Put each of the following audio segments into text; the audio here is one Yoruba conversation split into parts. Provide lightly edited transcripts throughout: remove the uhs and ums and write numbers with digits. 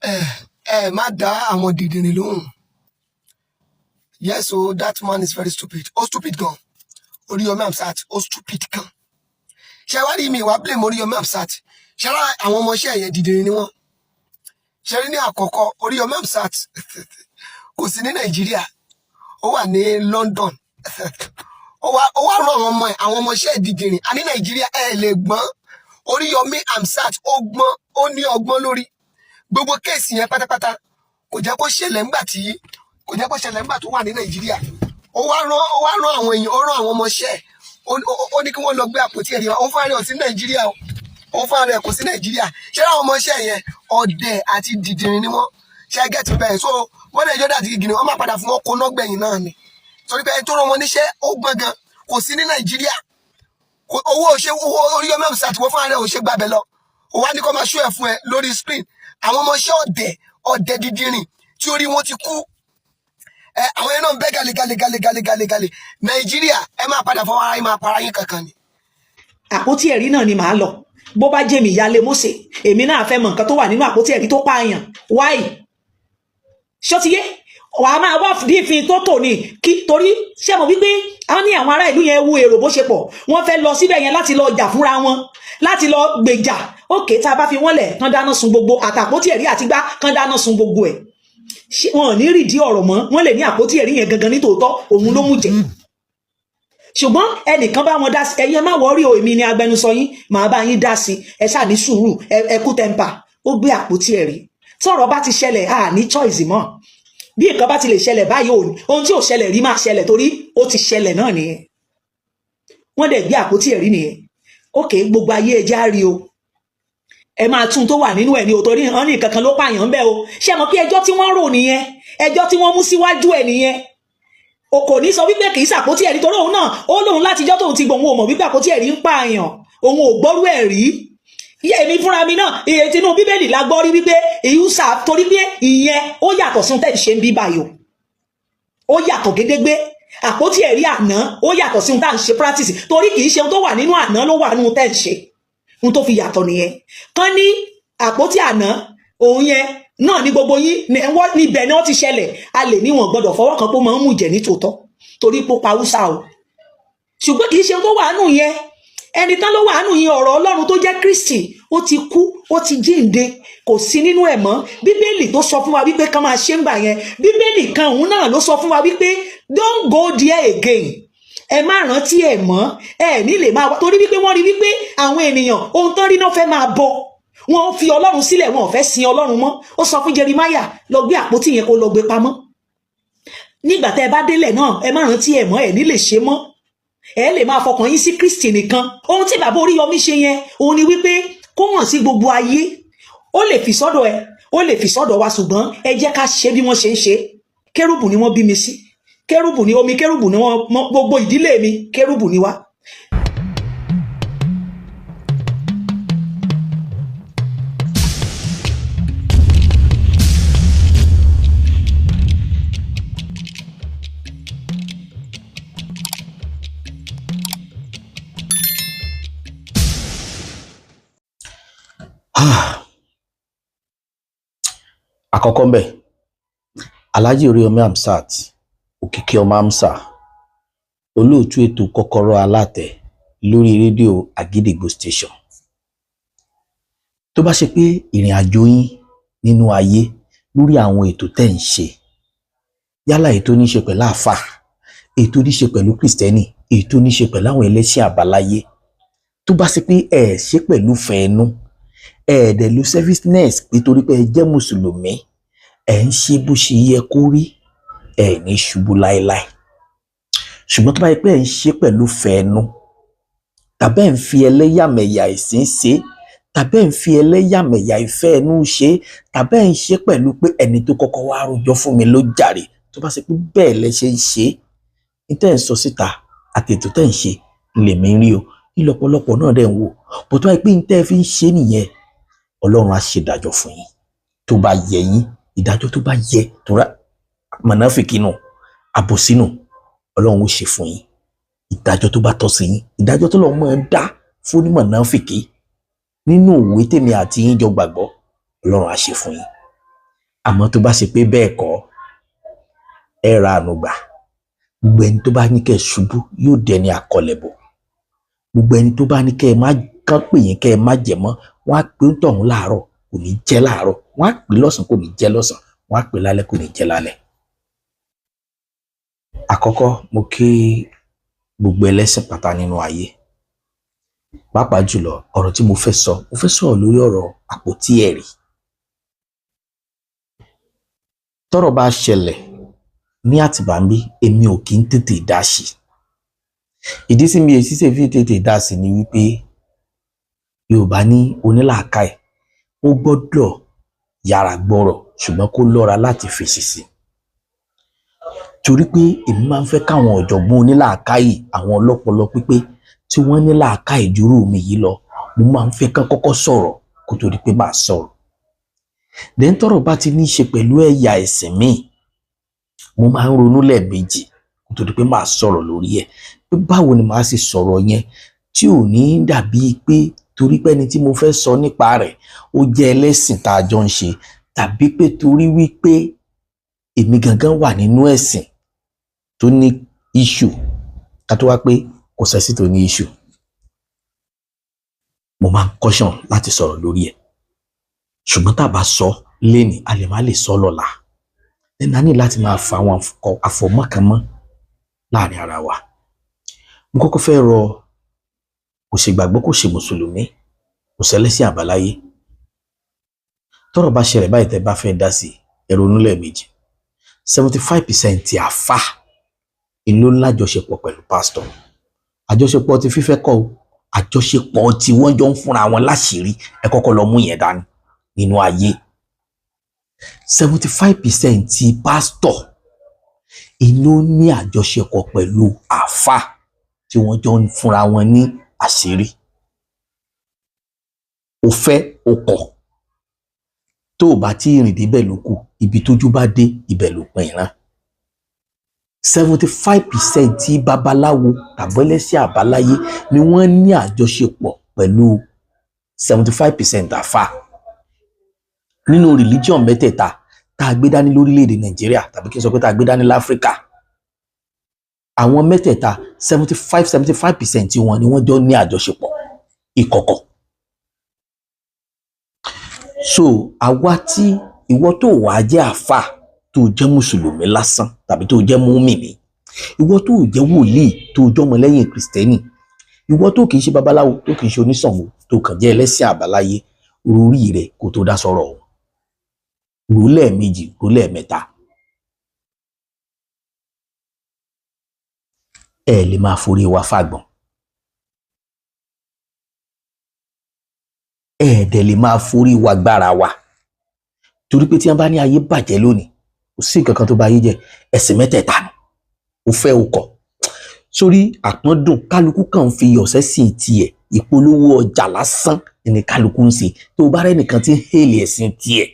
Ẹ ẹ má dá àwọn dìndìnrín lóhùn. Yes o, that man is very stupid. Ó stupid gan. Oríyọmí Hamzat, ó stupid gan. Ṣé wá rí mi wá blame Oríyọmí Hamzat? Ṣé rá àwọn ọmọọṣẹ́ yẹn, dìndìnrín ni wọ́n. Ṣe rí ní àkọ́kọ́, Oríyọmí Hamzat kò sí ní Nàìjíríà, ó wà ní London. Ó wá rán àwọn ọmọ ẹ̀, àwọn ọmọọṣẹ́ dìndìnrín. A ní Nàìjíríà, ẹ lè gbọ́n. Oríyọmí Hamzat, ó gbọ́n, ó ní ọgbọ́n lórí gbogbo case yẹn pátápátá. Kò jẹ́ kó ṣẹlẹ̀ ńgbà tí kò jẹ́ kó ṣẹlẹ̀ ńgbà tó wà ní Nàìjíríà. Ó wá rán àwọn èèyàn, ó rán àwọn ọmọọṣẹ́ ẹ̀. Ó ní kí wọ́n lọ gbé àpótí ẹ̀rí wa. Ó fún ara ẹ̀ sí Nàìjíríà o, ó fún ara ẹ̀ kò sí Nàìjíríà. Ṣé àwọn ọmọọṣẹ́ yẹn, ọ̀dẹ̀ àti dìdìrín ni wọ́n. Ṣe get bẹ́ẹ̀? So wọ́n lè jọ́dá àti gígìrì, wọ́n máa padà fún wọn kóná gbẹ̀yìn náà ni, torí pé ẹni tó rán wọn níṣẹ́, ó gbọ́n gan. Kò sí ní Nàìjíríà. Owó ṣe owó Oríyọmí Hamzat, wọ́n fún ara ẹ̀ ò ṣe gbàbẹ̀ lọ. Ó wá ní kó máa ṣó ẹ̀ fún ẹ lórí screen. Àwọn ọmọọṣẹ́ ọ̀dẹ̀ ọ̀dẹ̀ dídìrín tí orí wọn ti kú ẹ, àwọn yẹn náà ń bẹ́ gàlè gàlè gàlè gàlè gàlè gàlè. Nàìjíríà, ẹ máa padà fọwọ́ ara yín máa para yín kankan ni. Àpótí ẹ̀rí náà ni màá lọ. Bó bá jẹ́ mi ìyáálé Mósè, èmi náà fẹ́ mọ nǹkan tó wà nínú àpótí ẹ̀rí tó pààyàn. Wáì ṣọ́tiyé wàá máa wá dífin tó tò ní kí, torí ṣé mo wípé a ní àwọn ará ìlú yẹn wo èrò bó ṣe pọ̀, wọ́n fẹ́ lọ síbẹ̀ yẹn láti lọ jà fúnra wọn, láti lọ gbèjà. Òkè tá a bá fi wọ́n lẹ̀ kán dáná sun gbogbo àtàpótí ẹ̀rí àti gbá, kán dáná sun gbogbo ẹ̀, ṣé wọn ò ní rídìí ọ̀rọ̀ mọ́? Wọ́n lè ní àpótí ẹ̀rí yẹn gangan ní tòótọ́ òun ló mú jẹ, ṣùgbọ́n ẹnìkan bá wọn dá sí. Ẹ̀yin ẹ má worry o, èmi ni agbẹnusọ yín, màá bá yín dá sí. Ẹ ṣáà ní sùúrù, ẹ kú temper. Ó gbé àpótí ẹ̀rí. Tọ́rọ̀ bá ti ṣẹlẹ̀, a ní choice mọ́. Bí nǹkan bá ti lè ṣẹlẹ̀ báyìí, ò ní ohun tí ò ṣẹlẹ̀ rí máa ṣẹlẹ̀, torí ó ti ṣẹlẹ̀ náà nìyẹn. Wọ́n dẹ̀ gbé àpótí ẹ̀rí nìyẹn. Ókè, gbogbo ayé, ẹja rí o. Ẹ máa tún tó wà nínú ẹ̀ ní o, torí hàn ní kankan ló pààyàn bẹ́ẹ̀ o. Ṣé mọ̀ pé ẹjọ́ tí wọ́n rò nìyẹn, ẹjọ́ tí wọ́n mú síwájú ẹ̀ nìyẹn. O kò ní sọ wípé kì í ṣàpótí ẹ̀rí, torí òun náà ó lóun látijọ́ tóun ti gbọ̀n, òun ò mọ̀ wípé àpótí ẹ̀rí ń pààyàn, òun ò gbọ́rú ẹ̀ rí. Èmi fúnra mi náà, èyí tinú Bíbélì la gbọ́ rí wípé ìhùsà, torí pé ìyẹn ó yàtọ̀ sí tẹ́ ń ṣe ń bí báyìí o. Ó yàtọ̀ gédégbé. Àpótí ẹ̀rí àná ó yàtọ̀ sí ohun tá à ń ṣe practice, torí kì í ṣe ohun tó wà nínú àná ló wà nínú tẹ́ ń ṣe. Ohun tó fi yàtọ̀ nìyẹn. Kán ní àpótí àná òun yẹn náà ní gbogbo yín níbẹ̀ ni wọ́n ti ṣẹlẹ̀. A lè níwọ̀n gbọ́dọ̀ fọwọ́ kan pé ó máa ń mú jẹ̀ ní tòótọ́, torí pé ó pa Húsá o, ṣùgbọ́n kì í ṣe ohun tó wà nù yẹn. Ẹni tán ló wà nù yẹn, ọ̀rọ̀ Ọlọ́run tó jẹ́ Kristi, ó ti kú, ó ti jíǹde, kò sí nínú ẹ̀ mọ́. Bíbélì tó sọ fún wa wípé kán máa ṣe ń gbà yẹn, Bíbélì kan òun náà ló sọ fún wa wípé don't go there again, ẹ má rántí ẹ mọ́, ẹ ní lè máa wá, torí wípé wọ́n rí wípé àwọn ènìyàn, ohun tán rí náà fẹ́ máa bọ, wọ́n fi Ọlọ́run sílẹ̀, wọn ò fẹ́ sin Ọlọ́run mọ́. Ó sọ fún Jeremiah, lọ gbé àpótí yẹn, kó lọ gbé pamọ́. Nígbà tẹ́ ẹ bá délẹ̀ náà, ẹ má rántí ẹ mọ́, ẹ ní lè ṣe mọ́, ẹ lè máa fọkàn yín sí Kristi nìkan. Ohun tí bàbá Oríyọmí ṣe yẹn, òun ni wípé kó hàn sí gbogbo ayé. Ó lè fi sọ́dọ̀ ẹ, ó lè fi sọ́dọ̀ wa, ṣùgbọ́n ẹ jẹ́ ká ṣe bí wọ́n ṣe ń ṣe. Kérúbù ni wọ́n bí mi sí, kérúbù ni omi, kérúbù ni wọ́n, gbogbo ìdílé mi kérúbù ni wá. Àkọ́kọ́ ńbẹ̀, Alhaji Oríyọmí Hamzat, Òkìkí ọmọ Hamsa, olóòtú ètò Kọ́kọ́rọ́ Alátẹ lórí rédíò Àgídìgbò Station, tó bá ṣe pé ìrìn àjò yín nínú ayé lórí àwọn ètò tẹ́ ń ṣe, yálà èyí tó ní ṣe pẹ̀lú àáfàá, èyí tó ní ṣe pẹ̀lú Kristẹni, èyí tó ní ṣe pẹ̀lú àwọn ẹlẹ́sìn àbáláyé, tó bá ṣe pé ẹ ṣe pẹ̀lú fẹ́ẹ́nú, ẹ dẹ̀ lu selfishness pé torí pé ẹ jẹ́ mùsùlùmí, ẹ ń ṣe bó ṣe yẹ kó rí, ẹ ní ṣubú láéláé. Ṣùgbọ́n tó bá yẹ pé ẹ ń ṣe pẹ̀lú fẹ́ẹ́nú, tàbí ẹ ń fi ẹlẹ́yàmẹ̀yà ìsìn ṣe, tàbí ẹ ń fi ẹlẹ́yàmẹ̀yà ìfẹ́ ẹnu ṣe, tàbí ẹ ń ṣe pẹ̀lú pé ẹni tó kọ́kọ́ wá rojọ́ fún mi ló jàre, tó bá ṣe pé bẹ́ẹ̀ lẹ ṣe ń ṣe, ní tẹ́ ẹ̀ ń sọ síta àti ètò tẹ́ ẹ̀ ń ṣe lèmi ń rí o, ìlọ́pọ̀lọpọ̀ náà dẹ̀ ń wò bó. Tó bá yẹ pé ní tẹ́ ẹ fi ń ṣe nìyẹn, Ọlọ́run á ṣe ìdájọ́ fún yín tó bá yẹ yín, ìdájọ́ tó bá yẹ, tó rà mọ̀nàfìkì nù, àbòsí nù, Ọlọ́run ó ṣe fún yín ìdájọ́ tó bá tọ́ sí yín, ìdájọ́ tó lọ́ọ́ máa ń dá fún ní mọ̀nàfìkì nínú òwe tèmi àti yín jọ gbàgbọ́, Ọlọ́run á ṣe fún yín. Àmọ́ tó bá ṣe pé bẹ́ẹ̀ kọ́, ẹ ra àánú gbà. Gbogbo ẹni tó bá ní kẹ́ ẹ ṣubú yóò dẹni àkọlẹ̀bọ̀. Gbogbo ẹni tó bá ní kẹ́ ẹ má kán pè yín kẹ́ ẹ má jẹ mọ́, wọ́n á pè ń tọ̀hún láàárọ̀, kò ní jẹ́ láàárọ̀, wọ́n á pè lọ́sàn-án, kò ní jẹ́ lọ́sàn-án, wọ́n á pè lálẹ́, kò ní jẹ́ lálẹ́. Àkọ́kọ́, mo kí gbogbo ẹlẹ́sìn pátá nínú ayé, pàápàá jùlọ ọ̀rọ̀ tí mo fẹ́ sọ, mo fẹ́ sọ̀rọ̀ lórí ọ̀rọ̀ àpótí ẹ̀rí. Tọ́rọ̀ bá ṣẹlẹ̀ ní Àtìbà ń bí, èmi ò kí ń tètè dá sí. Ìdí tí mi ò sì fi tètè dá sí ni wípé Yorùbá ní onílàákàyè ó gbọ́dọ̀ yára gbọ́rọ̀, ṣùgbọ́n kó lọ́ra láti fèsì sí. Torí pé èmi máa ń fẹ́ káwọn ọ̀jọ̀gbọ́n onílàákàyè, àwọn ọlọ́pọlọ pípé tí wọ́n ní làákàyè jùrù mi yìí lọ, mo máa ń fẹ́ kán kọ́kọ́ sọ̀rọ̀ kó tó di pé màá sọ̀rọ̀. Then tọ́rọ̀ bá ti ní í ṣe pẹ̀lú ẹ̀yà ẹ̀sìn míì, mo máa ń ronú lẹ́ẹ̀mejì kó tó di pé màá sọ̀rọ̀ lórí ẹ̀, pé báwo ni màá ṣe sọ̀rọ̀ yẹn tí ò ní dàbí pé torí pé ẹni tí mo fẹ́ sọ nípa rẹ̀ ó jẹ́ ẹlẹ́sìn tá a jọ ń ṣe, tàbí pé torí wípé èmi gangan wà nínú ẹ̀sìn tó ní issue, ká tó wá pé kò sẹ́sì tó ní issue. Mo máa ń caution láti sọ̀rọ̀ lórí ẹ̀, ṣùgbọ́n tá a bá sọ lénìí, a lè má lè sọ lọ́la. Ẹnà ní láti máa fa àwọn àfọ̀mọ́ kan mọ́ láàrin ara wa. Mo kọ́kọ́ fẹ́ rọ kò ṣe gbàgbọ́, kò ṣe mùsùlùmí, kò ṣẹlẹ́sìn àbáláyé. Tọ́rọ̀ bá ṣẹlẹ̀ báyìí, tẹ́ bá fẹ́ dá sí, ẹ ronú lẹ́ẹ̀mejì. 75% ti àfà ìlú lájọṣepọ̀ pẹ̀lú pásítọ̀. Àjọṣepọ̀ ti fífẹ́ kọ́ o, àjọṣepọ̀ tí wọ́n jọ ń fúnra wọn láṣìírí. Ẹ kọ́kọ́ lọ mú yẹn dání nínú ayé. 75% ti pásítọ̀ inú ní àjọṣepọ̀ pẹ̀lú àfà tí wọ́n jọ ń fúnra wọn ní àṣírí. O fẹ́ o kọ̀, tó o bá tí ì rìn débẹ̀ ló kù. Ibi tójú bá dé, ibẹ̀ ló pin ìran. 75% tí babaláwo tàbí ẹlẹ́sìn àbáláyé ni wọ́n ní àjọṣepọ̀ pẹ̀lú 75% àfà nínú religion mẹ́tẹ̀ẹ̀ta tá a gbé dání lórílẹ̀‐èdè Nàìjíríà, tàbí kí n sọ pé tá a gbé dání láfíríkà. Àwọn mẹ́tẹ̀ẹ̀ta, 75 75% tí wọn ni wọ́n jọ ní àjọṣepọ̀ ìkọ̀kọ̀. So àwa tí ìwọ tó wàá jẹ́ àfà, tó jẹ́ mùsùlùmí lásán tàbí tó jẹ́ mùmínì, ìwọ tó jẹ́ wòlíì, tó jọmọ lẹ́yìn kìrìsìtẹ́nì, ìwọ tó kìí ṣe babaláwo, tó kìí ṣe oníṣàngó, tó kàn jẹ́ ẹlẹ́sìn àbáláyé, orí rẹ̀ kó tó dá sọ̀rọ̀ ọ̀hún, rò lẹ́ẹ̀mejì, rò lẹ́ẹ̀mẹ́ta. Ẹ lè máa forí wa fàgbọ̀n, ẹ dẹ̀ lè máa forí wa gbára wa, torí pé tí wọ́n bá ní ayé bàjẹ́ lónìí, kò sí nǹkan kan tó bá ayé jẹ́, ẹ̀sìn mẹ́tẹ̀ẹ̀ta ni. Ó fẹ́ o kọ̀, sórí àpọ́ndùn, kálukú kàn ń fi ọ̀sẹ̀ sí tiẹ̀, ìpolówó ọjà lásán ni kálukú ń ṣe. Tó o bá rẹ́ nìkan tí ń hèlè ẹ̀sìn tiẹ̀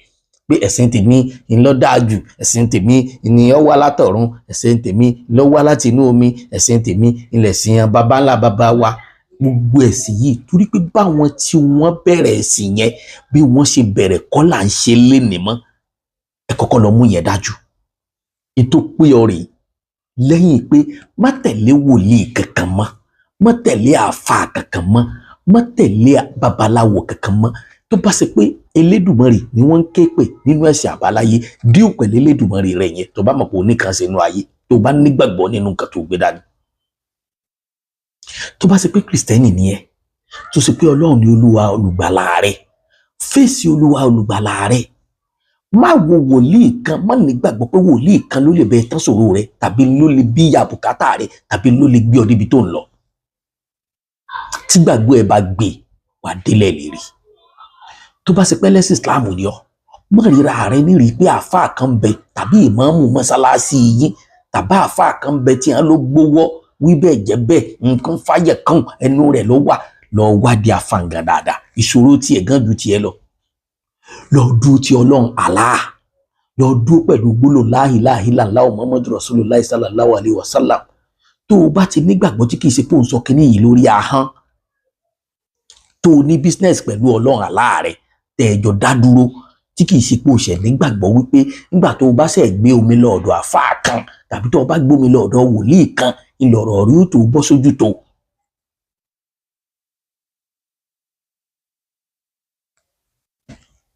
pé ẹ̀sìn tèmi ń lọ dáa jù, ẹ̀sìn tèmi ni ó wá látọ̀run, ẹ̀sìn tèmi ló wá láti inú omi, ẹ̀sìn tèmi ilẹ̀sìn baba ńlá baba wa, gbogbo ẹ̀sìn yìí, torí pé báwọn tí wọ́n bẹ̀rẹ̀ ẹ̀sìn yẹn bí wọ́n ṣe bẹ̀rẹ̀ kọ́ là ń ṣe lénìí mọ́. Ẹ kọ́kọ́ lọ mú yẹn dájú. Ètò pé ọ rèé lẹ́yìn pé má tẹ̀lé wòlíì kankan mọ́, má tẹ̀lé àáfàá kankan mọ́, má tẹ̀lé babaláwo kankan mọ́. Tó bá ṣe pé Elédùmarè ni wọ́n ń ké pè nínú ẹ̀sìn àbáláyé, díò pẹ̀lú Elédùmarè rẹ̀ yẹn. Tó bá mọ̀ pé oníkan ṣe inú ayé, tó bá nígbàgbọ́ nínú nǹkan tó gbé dání. Tó bá ṣe pé kìrìsìtẹ́nì ni ẹ́, tó ṣe pé Ọlọ́run ni Olúwa olùgbàlà rẹ, fèsì Olúwa olùgbàlà rẹ. Má wo wòlíì kan, má nígbàgbọ́ pé wòlíì kan ló lè bẹ tán ṣòro rẹ, tàbí ló lè bí ìyá bùkátà rẹ, tàbí ló lè gbé ọ débi tó ń lọ. Tí gbàgbọ́ ẹ bá gbé, wà délẹ̀ lérí. Tó bá ṣe pé ẹlẹ́sìn Islam ni ọ, má ríra rẹ nírìí pé àáfàá kan bẹ tàbí ìmáàmù mọ́sálásí yín tàbí àáfàá kan bẹ tí wọ́n ló gbowó wí bẹ́ẹ̀ jẹ́ bẹ́ẹ̀, nǹkan fàyẹ̀ kan ẹnu rẹ̀ ló wà. Lọ wádìí àfàǹgà dáadáa, ìṣòro tiẹ̀ gan ju tiẹ̀ lọ. Lọ dúró ti Ọlọ́run Allah, lọ dúró pẹ̀lú gbólóhùn la ilaha illallah Muhammadu Rasulullah sallallahu alayhi wa sallam. Tó o bá ti nígbàgbọ́ tí kìí ṣe pé òun sọ kínní yìí lórí ahọ́n, tó o ní business pẹ̀lú Ọlọ́run Allah rẹ, tẹ́ ẹ jọ dá dúró, tí Tí kìí ṣe pé o ṣẹ̀ nígbàgbọ́ wípé nígbà tó o bá ṣẹ̀ gbé omi lọ ọ̀dọ̀ àfáà kan tàbí tó o bá gbómi lọ ọ̀dọ̀ wòlíì kan, ìlọ̀rọ̀ rí ó tó bọ́ sójú tó.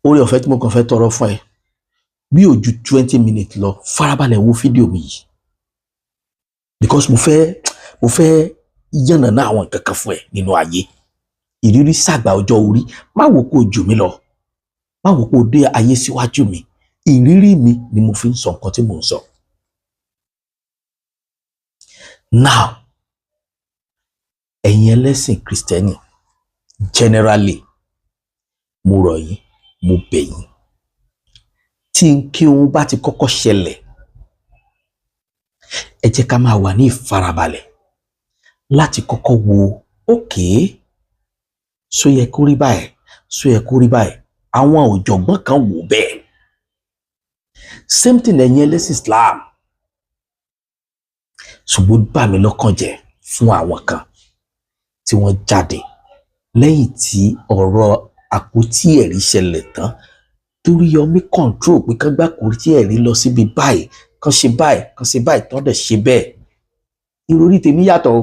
Oore ọ̀fẹ́ tí mo kàn fẹ́ tọrọ fún ẹ bí ò ju 20 minutes lọ, farabalẹ̀ wo fídíò mi yìí, because mo fẹ́ yànnàná àwọn nǹkan kan fún ẹ nínú ayé. Ìrírí sàgbà ọjọ́ orí. Má wò kó jù mí lọ, má wò kó dé ayé síwájú mi. Ìrírí mi ni mo fi ń sọ nǹkan tí mò ń sọ. Now, ẹ̀yin ẹlẹ́sìn Kristẹni generally, mo rọ̀ yín, mo bẹ̀ yín, tí n kí ohun bá ti kọ́kọ́ ṣẹlẹ̀, ẹ jẹ́ ká máa wà ní ìfarabalẹ̀ láti kọ́kọ́ wo, okay, ṣó yẹ kó rí báyìí? Ṣó yẹ kó rí báyìí? Àwọn ọ̀jọ̀gbọ́n kan wò bẹ́ẹ̀. Same thing ẹ̀yin ẹlẹ́sìn Islam. Ṣùgbọ́n bà mí lọ́kàn jẹ́ fún àwọn kan tí wọ́n jáde lẹ́yìn tí ọ̀rọ̀ àpótí ẹ̀rí ṣẹlẹ̀ tán, torí Yọmí control pé kán gbá àpótí ẹ̀rí lọ síbi báyìí, kán ṣe báyìí, kán ṣe báyìí, tán dẹ̀ ṣe bẹ́ẹ̀. Ìròrí tèmi yàtọ̀ o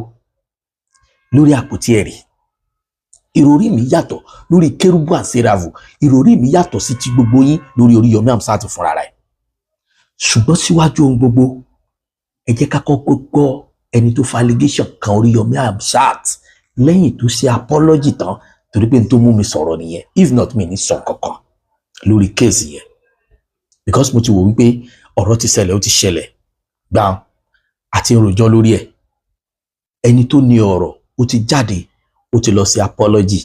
lórí àpótí ẹ̀rí. Ìròrí mi yàtọ̀ lórí Kérúbù and Séráfù. Ìròrí mi yàtọ̀ sí ti gbogbo yín lórí Oríyọmí Hamzat fúnra rẹ̀. Ṣùgbọ́n síwájú ohun gbogbo, ẹ jẹ́ ká kọ́kọ́ gbọ́ ẹni tó fa allegation kan Oríyọmí Hamzat lẹ́yìn tó ṣe apology tán, torí pé n tó mú mi sọ̀rọ̀ nìyẹn. If not, mi ní sọ kankan lórí case yẹn, because mo ti wò wípé ọ̀rọ̀ ti ṣẹlẹ̀, ó ti ṣẹlẹ̀ gbàm, àti rojọ́ lórí ẹ̀. Ẹni tó ní ọ̀rọ̀, ó ti jáde, ó ti lọ sí apology.